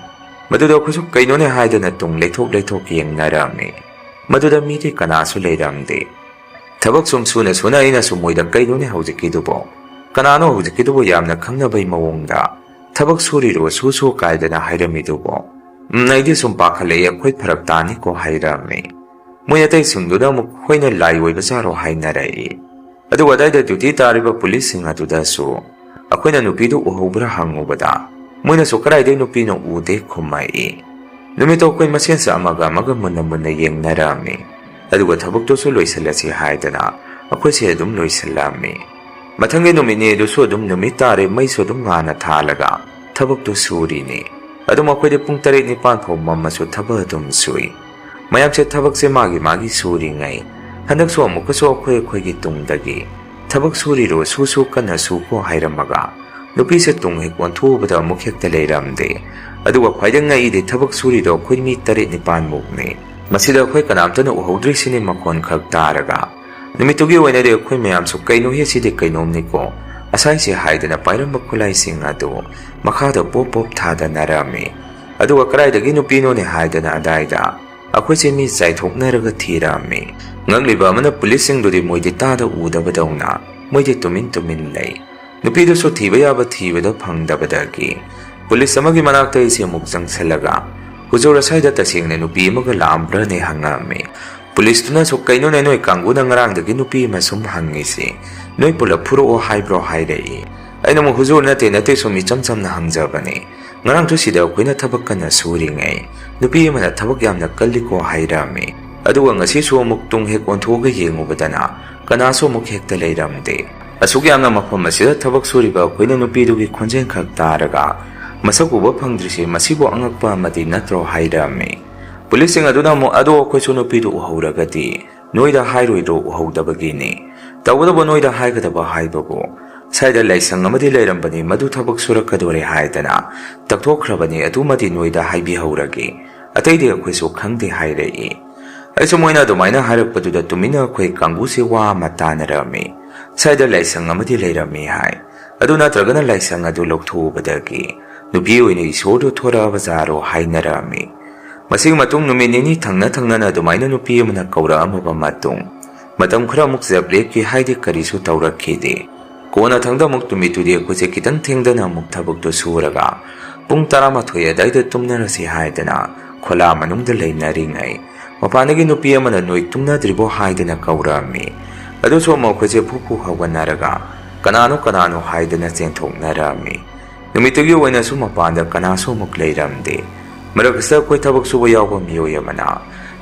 ꯃꯗꯨꯗ ꯑꯩꯈꯣꯏꯁꯨ "ꯀꯩꯅꯣꯅꯦ?" ꯍꯥꯏꯗꯅ ꯇꯨꯡ ꯂꯩꯊꯣꯛ ꯂꯩꯊꯣꯛ ꯌꯦꯡꯅꯔꯝꯃꯤ꯫ ꯃꯗꯨꯗ ꯃꯤꯗꯤ ꯀꯅꯥꯁꯨ ꯂꯩꯔꯝꯗꯦ꯫ ꯊꯕꯛ ꯁꯨꯝ ꯁꯨꯅ ꯁꯨꯅ ꯑꯩꯅꯁꯨ ꯃꯣꯏꯗ "ꯀꯩꯅꯣꯅꯦ ꯍꯧꯖꯤꯛꯀꯤꯗꯨꯕꯣ? ꯀꯅꯥꯅꯣ ꯍꯧꯖꯤꯛꯀꯤꯗꯨꯕꯨ ꯌꯥꯝꯅ ꯈꯪꯅꯕꯩ ꯃꯑꯣꯡꯗ 'ꯊꯕꯛ ꯁꯨꯔꯤꯔꯣ? ꯁꯨ ꯁꯨ' ꯀꯥꯏꯗꯅ ꯍꯥꯏꯔꯝꯃꯤꯗꯨꯕꯣ? ꯎꯝ, ꯑꯩꯗꯤ ꯁꯨꯝ ꯄꯥꯈꯠꯂꯛꯑꯦ, ꯑꯩꯈꯣꯏ ꯐꯔꯛ ꯇꯥꯅꯤꯀꯣ" ꯍꯥꯏꯔꯝꯃꯤ꯫ ꯃꯣꯏ ꯑꯇꯩꯁꯤꯡꯗꯨꯅ ꯑꯃꯨꯛ "ꯍꯣꯏꯅꯦ, ꯂꯥꯏ ꯑꯣꯏꯕꯖꯥꯔꯣ?" ꯍꯥꯏꯅꯔꯛꯏ꯫ ꯑꯗꯨꯒ ꯑꯗꯥꯏꯗ duty ꯇꯥꯔꯤꯕ police ꯁꯤꯡ ꯑꯗꯨꯗꯁꯨ ꯑꯩꯈꯣꯏꯅ ꯅꯨꯄꯤꯗꯨ ꯎꯍꯧꯕ꯭ꯔꯥ ꯍꯪꯉꯨꯕꯗ ꯃꯣꯏꯅꯁꯨ "ꯀꯗꯥꯏꯗꯩ ꯅꯨꯄꯤꯅꯣ, ꯎꯗꯦ" ꯈꯨꯝꯃꯛꯏ꯫ ꯅꯨꯃꯤꯠꯇꯣ ꯑꯩꯈꯣꯏ ꯃꯁꯦꯟꯁꯨ ꯑꯃꯒ ꯑꯃꯒ ꯃꯨꯟꯅ ꯃꯨꯟꯅ ꯌꯦꯡꯅꯔꯝꯃꯤ꯫ ꯑꯗꯨꯒ ꯊꯕꯛꯇꯨꯁꯨ ꯂꯣꯏꯁꯤꯜꯂꯁꯤ ꯍꯥꯏꯗꯅ ꯑꯩꯈꯣꯏꯁꯦ ꯑꯗꯨꯝ ꯂꯣꯏꯁꯤꯜꯂꯝꯃꯤ꯫ ꯃꯊꯪꯒꯤ ꯅꯨꯃꯤꯠꯅꯤ ꯑꯗꯨꯁꯨ ꯑꯗꯨꯝ ꯅꯨꯃꯤꯠ ꯇꯥꯔꯦ, ꯃꯩꯁꯨ ꯑꯗꯨꯝ ꯉꯥꯟꯅ ꯊꯥꯜꯂꯒ ꯊꯕꯛꯇꯨ ꯁꯨꯔꯤꯅꯤ꯫ ꯑꯗꯨꯝ ꯑꯩꯈꯣꯏꯗꯤ ꯄꯨꯡ ꯇꯔꯦꯠ ꯅꯤꯄꯥꯟ ꯐꯥꯎ ꯃꯝꯃꯁꯨ ꯊꯕꯛ ꯑꯗꯨꯝ ꯁꯨꯏ꯫ ꯃꯌꯥꯝꯁꯦ ꯊꯕꯛꯁꯦ ꯃꯥꯒꯤ ꯃꯥꯒꯤ ꯁꯨꯔꯤꯉꯩ, ꯍꯟꯗꯛꯁꯨ ꯑꯃꯨꯛꯀꯁꯨ ꯑꯩꯈꯣꯏ ꯑꯩꯈꯣꯏꯒꯤ ꯇꯨꯡꯗꯒꯤ "ꯊꯕꯛ ꯁꯨꯔꯤꯔꯣ? ꯁꯨ ꯁꯨ, ꯀꯟꯅ ꯁꯨꯀꯣ" ꯍꯥꯏꯔꯝꯃꯒ ꯅꯨꯄꯤꯁꯦ ꯇꯨꯡ ꯍꯦꯛ ꯑꯣꯟꯊꯣꯛꯎꯕꯗ ꯑꯃꯨꯛ ꯍꯦꯛꯇ ꯂꯩꯔꯝꯗꯦ꯫ ꯑꯗꯨꯒ ꯈ꯭ꯋꯥꯏꯗꯩ ꯉꯛꯏꯗꯤ ꯊꯕꯛ ꯁꯨꯔꯤꯗꯣ ꯑꯩꯈꯣꯏ ꯃꯤ ꯇꯔꯦꯠ ꯅꯤꯄꯥꯟ ꯃꯨꯛꯅꯤ꯫ ꯃꯁꯤꯗ ꯑꯩꯈꯣꯏ ꯀꯅꯥꯝꯇꯅ ꯎꯍꯧꯗ꯭ꯔꯤꯁꯤꯅꯤ, ꯃꯈꯣꯟ ꯈꯛ ꯇꯥꯔꯒ꯫ ꯅꯨꯃꯤꯠꯇꯨꯒꯤ ꯑꯣꯏꯅꯗꯤ ꯑꯩꯈꯣꯏ ꯃꯌꯥꯝꯁꯨ "ꯀꯩꯅꯣꯍꯦ, ꯁꯤꯗꯤ ꯀꯩꯅꯣꯝꯅꯤꯀꯣ" ꯑꯁꯥꯏꯁꯦ ꯍꯥꯏꯗꯅ ꯄꯥꯏꯔꯝꯕ ꯈꯨꯠꯂꯥꯏꯁꯤꯡ ꯑꯗꯨ ꯃꯈꯥꯗ ꯄꯣꯞ ꯄꯣꯞ ꯊꯥꯗꯅꯔꯝꯃꯤ꯫ ꯑꯗꯨꯒ "ꯀꯗꯥꯏꯗꯒꯤ ꯅꯨꯄꯤꯅꯣꯅꯦ" ꯍꯥꯏꯗꯅ ꯑꯗꯥꯏꯗ ꯑꯩꯈꯣꯏꯁꯦ ꯃꯤ ꯆꯥꯏꯊꯣꯛꯅꯔꯒ ꯊꯤꯔꯝꯃꯤ꯫ ꯉꯛꯂꯤꯕ ꯑꯃꯅ ꯄꯨꯂꯤꯁꯁꯤꯡꯗꯨꯗꯤ ꯃꯣꯏꯗꯤ ꯇꯥꯗ ꯎꯗꯕꯗꯧꯅ ꯃꯣꯏꯗꯤ ꯇꯨꯃꯤꯟ ꯇꯨꯃꯤꯟ ꯂꯩ꯫ ꯅꯨꯄꯤꯗꯨꯁꯨ ꯊꯤꯕ ꯌꯥꯕ ꯊꯤꯕꯗ ꯐꯪꯗꯕꯗꯒꯤ ꯄꯨꯂꯤꯁ ꯑꯃꯒꯤ ꯃꯅꯥꯛꯇ ꯑꯩꯁꯦ ꯑꯃꯨꯛ ꯆꯪꯁꯜꯂꯒ, "ꯍꯨꯖꯨꯔ, ꯑꯁ꯭ꯋꯥꯏꯗ ꯇꯁꯦꯡꯅ ꯅꯨꯄꯤ ꯑꯃꯒ ꯂꯥꯛꯑꯝꯕ꯭ꯔꯅꯦ?" ꯍꯪꯉꯛꯑꯝꯃꯤ꯫ ꯄꯨꯂꯤꯁꯇꯨꯅꯁꯨ, "ꯀꯩꯅꯣꯅꯦ, ꯅꯣꯏ ꯀꯥꯡꯕꯨꯅ ꯉꯔꯥꯡꯗꯒꯤ ꯅꯨꯄꯤ ꯑꯃ ꯁꯨꯝ ꯍꯪꯉꯤꯁꯤ, ꯅꯣꯏ ꯄꯨꯂꯞ ꯐꯨꯔꯛꯑꯣ ꯍꯥꯏꯕ꯭ꯔꯣ?" ꯍꯥꯏꯔꯛꯏ꯫ ꯑꯩꯅ ꯑꯃꯨꯛ, "ꯍꯨꯖꯨꯔ, ꯅꯠꯇꯦ, ꯅꯠꯇꯦ, ꯁꯨꯝ ꯏꯆꯝ ꯆꯝꯅ ꯍꯪꯖꯕꯅꯤ꯫ ꯉꯔꯥꯡꯁꯨ ꯁꯤꯗ ꯑꯩꯈꯣꯏꯅ ꯊꯕꯛ ꯀꯟꯅ ꯁꯨꯔꯤꯉꯩ ꯅꯨꯄꯤ ꯑꯃꯅ ꯊꯕꯛ ꯌꯥꯝꯅ ꯀꯜꯂꯤꯀꯣ" ꯍꯥꯏꯔꯛꯑꯝꯃꯤ꯫ ꯑꯗꯨꯒ ꯉꯁꯤꯁꯨ ꯑꯃꯨꯛ ꯇꯨꯡ ꯍꯦꯛ ꯑꯣꯟꯊꯣꯛꯑꯒ ꯌꯦꯡꯉꯨꯕꯗꯅ ꯀꯅꯥꯁꯨ ꯑꯃꯨꯛ ꯍꯦꯛꯇ ꯂꯩꯔꯝꯗꯦ꯫ ꯑꯁꯨꯛ ꯌꯥꯝꯅ ꯃꯐꯝ ꯑꯁꯤꯗ ꯊꯕꯛ ꯁꯨꯔꯤꯕ ꯑꯩꯈꯣꯏꯅ ꯅꯨꯄꯤꯗꯨꯒꯤ ꯈꯣꯟꯖꯦꯜ ꯈꯛ ꯇꯥꯔꯒ ꯃꯁꯛ ꯎꯕ ꯐꯪꯗ꯭ꯔꯤꯁꯦ ꯃꯁꯤꯕꯨ ꯑꯉꯛꯄ ꯑꯃꯗꯤ ꯅꯠꯇ꯭ꯔꯣ ꯍꯥꯏꯔꯛꯑꯝꯃꯤ꯫ ꯄꯨꯂꯤꯁꯁꯤꯡ ꯑꯗꯨꯅ ꯑꯃꯨꯛ, "ꯑꯗꯣ ꯑꯩꯈꯣꯏꯁꯨ ꯅꯨꯄꯤꯗꯨ ꯎꯍꯧꯔꯒꯗꯤ ꯅꯣꯏꯗ ꯍꯥꯏꯔꯣꯏꯗ꯭ꯔꯣ ꯎꯍꯧꯗꯕꯒꯤꯅꯤ? ꯇꯧꯕꯇꯕꯨ ꯅꯣꯏꯗ ꯍꯥꯏꯒꯗꯕ ꯍꯥꯏꯕꯕꯨ ꯁ꯭ꯋꯥꯏꯗ ꯂꯥꯏꯁꯪ ꯑꯃꯗꯤ ꯂꯩꯔꯝꯕꯅꯤ, ꯃꯗꯨ ꯊꯕꯛ ꯁꯨꯔꯛꯀꯗꯣꯔꯦ ꯍꯥꯏꯗꯅ ꯇꯛꯊꯣꯛꯈ꯭ꯔꯕꯅꯤ, ꯑꯗꯨꯃꯗꯤ ꯅꯣꯏꯗ ꯍꯥꯏꯕꯤꯍꯧꯔꯒꯦ, ꯑꯇꯩꯗꯤ ꯑꯩꯈꯣꯏꯁꯨ ꯈꯪꯗꯦ" ꯍꯥꯏꯔꯛꯏ꯫ ꯑꯩꯁꯨ ꯃꯣꯏꯅ ꯑꯗꯨꯃꯥꯏꯅ ꯍꯥꯏꯔꯛꯄꯗꯨꯗ ꯇꯨꯃꯤꯟꯅ ꯑꯩꯈꯣꯏ ꯀꯥꯡꯕꯨꯁꯦ ꯋꯥ ꯑꯃ ꯇꯥꯅꯔꯝꯃꯤ꯫ ꯁ꯭ꯋꯥꯏꯗ ꯂꯥꯏꯁꯪ ꯑꯃꯗꯤ ꯂꯩꯔꯝꯃꯤ ꯍꯥꯏ꯫ ꯑꯗꯨ ꯅꯠꯇ꯭ꯔꯒꯅ ꯂꯥꯏꯁꯪ ꯑꯗꯨ ꯂꯧꯊꯣꯛꯎꯕꯗꯒꯤ ꯅꯨꯄꯤ ꯑꯣꯏꯅ ꯏꯁꯣꯔꯗꯨ ꯊꯣꯔꯛꯑꯕ ꯖꯥꯔꯣ ꯍꯥꯏꯅꯔꯝꯃꯤ꯫ ꯃꯁꯤꯒꯤ ꯃꯇꯨꯡ ꯅꯨꯃꯤꯠ ꯅꯤꯅꯤ ꯊꯪꯅ ꯊꯪꯅꯅ ꯑꯗꯨꯃꯥꯏꯅ ꯅꯨꯄꯤ ꯑꯃꯅ ꯀꯧꯔꯛꯑꯝꯃꯕ ꯃꯇꯨꯡ, ꯃꯇꯝ ꯈꯔ ꯑꯃꯨꯛ ꯖꯞ ꯂꯦꯞꯈꯤ, ꯍꯥꯏꯗꯤ ꯀꯔꯤꯁꯨ ꯇꯧꯔꯛꯈꯤꯗꯦ꯫ ꯀꯣꯟꯅ ꯊꯪꯗ ꯑꯃꯨꯛ ꯅꯨꯃꯤꯠꯇꯨꯗꯤ ꯑꯩꯈꯣꯏꯁꯦ ꯈꯤꯇꯪ ꯊꯦꯡꯗꯅ ꯑꯃꯨꯛ ꯊꯕꯛꯇꯨ ꯁꯨꯔꯒ ꯄꯨꯡ ꯇꯔꯥꯃꯥꯊꯣꯏ ꯑꯗꯥꯏꯗ ꯇꯨꯝꯅꯔꯁꯤ ꯍꯥꯏꯗꯅ ꯈꯣꯂꯥ ꯃꯅꯨꯡꯗ ꯂꯩꯅꯔꯤꯉꯩ, ꯃꯄꯥꯟꯗꯒꯤ ꯅꯨꯄꯤ ꯑꯃꯅ "ꯅꯣꯏ ꯇꯨꯝꯅꯗ꯭ꯔꯤꯕꯣ?" ꯍꯥꯏꯗꯅ ꯀꯧꯔꯛꯑꯝꯃꯤ꯫ ꯑꯗꯨꯁꯨ ꯑꯃꯨꯛ ꯑꯩꯈꯣꯏꯁꯦ ꯐꯨ ꯐꯨ ꯍꯧꯒꯠꯅꯔꯒ "ꯀꯅꯥꯅꯣ, ꯀꯅꯥꯅꯣ?" ꯍꯥꯏꯗꯅ ꯆꯦꯟꯊꯣꯛꯅꯔꯛꯑꯝꯃꯤ꯫ ꯅꯨꯃꯤꯠꯇꯨꯒꯤ ꯑꯣꯏꯅꯁꯨ ꯃꯄꯥꯟꯗ ꯀꯅꯥꯁꯨ ꯑꯃꯨꯛ ꯂꯩꯔꯝꯗꯦ꯫ ꯃꯔꯛꯁꯤꯗ ꯑꯩꯈꯣꯏ ꯊꯕꯛ ꯁꯨꯕ ꯌꯥꯎꯕ ꯃꯤꯑꯣꯏ ꯑꯃꯅ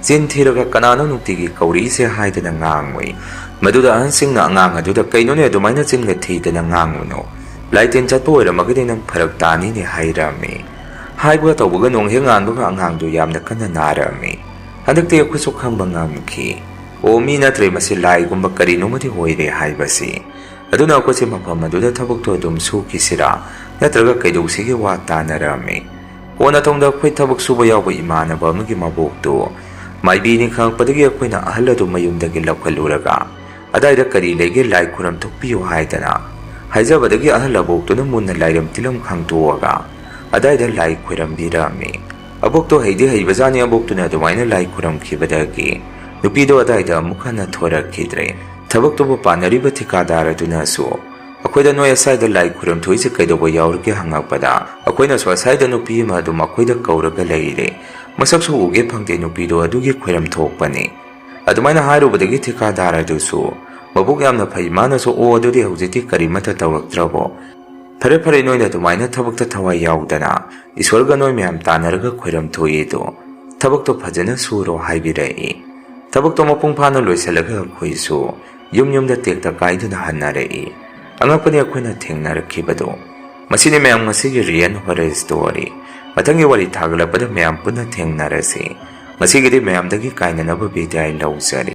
ꯆꯤꯟ ꯊꯤꯔꯒ "ꯀꯅꯥꯅꯣ ꯅꯨꯡꯇꯤꯒꯤ ꯀꯧꯔꯛꯏꯁꯦ?" ꯍꯥꯏꯗꯅ ꯉꯥꯡꯉꯨꯏ꯫ ꯃꯗꯨꯗ ꯑꯍꯟꯁꯤꯡꯅ ꯑꯉꯥꯡ ꯑꯗꯨꯗ, "ꯀꯩꯅꯣꯅꯦ, ꯑꯗꯨꯃꯥꯏꯅ ꯆꯤꯟꯒ ꯊꯤꯗꯅ ꯉꯥꯡꯉꯨꯅꯨ, ꯂꯥꯏ ꯇꯤꯟ ꯆꯠꯄ ꯑꯣꯏꯔꯝꯃꯒꯗꯤ ꯅꯪ ꯐꯔꯛ ꯇꯥꯅꯤꯅꯦ" ꯍꯥꯏꯔꯝꯃꯤ꯫ ꯍꯥꯏꯕꯒ ꯇꯧꯕꯒ ꯅꯣꯡ ꯍꯦꯛ ꯉꯥꯟꯕꯒ ꯑꯉꯥꯡꯗꯨ ꯌꯥꯝꯅ ꯀꯟꯅ ꯅꯥꯔꯝꯃꯤ꯫ ꯍꯟꯗꯛꯇꯤ ꯑꯩꯈꯣꯏꯁꯨ ꯈꯪꯕ ꯉꯝꯈꯤ꯫ ꯑꯣ, ꯃꯤ ꯅꯠꯇ꯭ꯔꯦ, ꯃꯁꯤ ꯂꯥꯏꯒꯨꯝꯕ ꯀꯔꯤꯅꯣꯃꯗꯤ ꯑꯣꯏꯔꯦ ꯍꯥꯏꯕꯁꯤ꯫ ꯑꯗꯨꯅ ꯑꯩꯈꯣꯏꯁꯦ ꯃꯐꯝ ꯑꯗꯨꯗ ꯊꯕꯛꯇꯣ ꯑꯗꯨꯝ ꯁꯨꯈꯤꯁꯤꯔꯥ ꯅꯠꯇ꯭ꯔꯒ ꯀꯩꯗꯧꯁꯤꯒꯦ ꯋꯥ ꯇꯥꯅꯔꯝꯃꯤ꯫ ꯀꯣꯟꯅ ꯊꯪꯗ ꯑꯩꯈꯣꯏ ꯊꯕꯛ ꯁꯨꯕ ꯌꯥꯎꯕ ꯏꯃꯥꯟꯅꯕ ꯑꯃꯒꯤ ꯃꯕꯣꯛꯇꯨ ꯃꯥꯏꯕꯤꯅꯤ ꯈꯪꯉꯛꯄꯗꯒꯤ ꯑꯩꯈꯣꯏꯅ ꯑꯍꯜ ꯑꯗꯨ ꯃꯌꯨꯝꯗꯒꯤ ꯂꯧꯈꯠꯂꯨꯔꯒ ꯑꯗꯥꯏꯗ ꯀꯔꯤ ꯂꯩꯒꯦ, ꯂꯥꯏ ꯈꯨꯔꯝ ꯊꯣꯛꯄꯤꯌꯨ ꯍꯥꯏꯗꯅ ꯍꯥꯏꯖꯕꯗꯒꯤ ꯑꯍꯜ ꯑꯕꯣꯛꯇꯨꯅ ꯃꯨꯟꯅ ꯂꯥꯏꯔꯝ ꯇꯤꯂꯝ ꯈꯪꯗꯣꯛꯑꯒ ꯑꯗꯥꯏꯗ ꯂꯥꯏ ꯈꯨꯔꯝꯕꯤꯔꯝꯃꯤ꯫ ꯑꯕꯣꯛꯇꯣ ꯍꯩꯗꯤ ꯍꯩꯕꯖꯥꯠꯅꯤ꯫ ꯑꯕꯣꯛꯇꯨꯅ ꯑꯗꯨꯃꯥꯏꯅ ꯂꯥꯏ ꯈꯨꯔꯝꯈꯤꯕꯗꯒꯤ ꯅꯨꯄꯤꯗꯣ ꯑꯗꯥꯏꯗ ꯑꯃꯨꯛ ꯍꯟꯅ ꯊꯣꯔꯛꯈꯤꯗ꯭ꯔꯦ꯫ ꯊꯕꯛꯇꯨꯕꯨ ꯄꯥꯟꯅꯔꯤꯕ ꯊꯤꯀꯥꯗꯥꯔ ꯑꯗꯨꯅꯁꯨ, "ꯑꯩꯈꯣꯏꯗ ꯅꯣꯏ ꯑꯁꯥꯏꯗ ꯂꯥꯏ ꯈꯨꯔꯝ ꯊꯣꯛꯏꯁꯦ ꯀꯩꯗꯧꯕ ꯌꯥꯎꯔꯒꯦ?" ꯍꯪꯉꯛꯄꯗ, "ꯑꯩꯈꯣꯏꯅꯁꯨ ꯑꯁꯥꯏꯗ ꯅꯨꯄꯤ ꯑꯃ ꯑꯗꯨꯝ ꯑꯩꯈꯣꯏꯗ ꯀꯧꯔꯒ ꯂꯩꯔꯦ, ꯃꯁꯛꯁꯨ ꯎꯒꯦ ꯐꯪꯗꯦ, ꯅꯨꯄꯤꯗꯣ ꯑꯗꯨꯒꯤ ꯈꯨꯔꯝ ꯊꯣꯛꯄꯅꯤ"꯫ ꯑꯗꯨꯃꯥꯏꯅ ꯍꯥꯏꯔꯨꯕꯗꯒꯤ ꯊꯤꯀꯥꯗꯥꯔ ꯑꯗꯨꯁꯨ ꯃꯕꯨꯛ ꯌꯥꯝꯅ ꯐꯩ, ꯃꯥꯅꯁꯨ, "ꯑꯣ, ꯑꯗꯨꯗꯤ ꯍꯧꯖꯤꯛꯇꯤ ꯀꯔꯤꯃꯠꯇ ꯇꯧꯔꯛꯇ꯭ꯔꯕꯣ? ꯐꯔꯦ ꯐꯔꯦ, ꯅꯣꯏꯅ ꯑꯗꯨꯃꯥꯏꯅ ꯊꯕꯛꯇ ꯊꯋꯥꯏ ꯌꯥꯎꯗꯅ ꯏꯁꯣꯔꯒ ꯅꯣꯏ ꯃꯌꯥꯝ ꯇꯥꯟꯅꯔꯒ ꯈꯣꯏꯔꯝ ꯊꯣꯛꯏꯗꯣ, ꯊꯕꯛꯇꯣ ꯐꯖꯅ ꯁꯨꯔꯣ" ꯍꯥꯏꯕꯤꯔꯛꯏ꯫ ꯊꯕꯛꯇꯣ ꯃꯄꯨꯡ ꯐꯥꯅ ꯂꯣꯏꯁꯤꯜꯂꯒ ꯑꯩꯈꯣꯏꯁꯨ ꯌꯨꯝ ꯌꯨꯝꯗ ꯇꯦꯛꯇ ꯀꯥꯏꯗꯅ ꯍꯟꯅꯔꯛꯏ꯫ ꯑꯉꯛꯄꯅꯤ ꯑꯩꯈꯣꯏꯅ ꯊꯦꯡꯅꯔꯛꯈꯤꯕꯗꯣ꯫ ꯃꯁꯤꯅꯤ ꯃꯌꯥꯝ ꯉꯁꯤꯒꯤ Real Horror Story꯫ ꯃꯊꯪꯒꯤ ꯋꯥꯔꯤ ꯊꯥꯒꯠꯂꯛꯄꯗ ꯃꯌꯥꯝ ꯄꯨꯟꯅ ꯊꯦꯡꯅꯔꯁꯤ꯫ ꯉꯁꯤꯒꯤꯗꯤ ꯃꯌꯥꯝꯗꯒꯤ ꯀꯥꯏꯅꯅꯕ ꯕꯤꯗꯥꯏ ꯂꯧꯖꯔꯤ꯫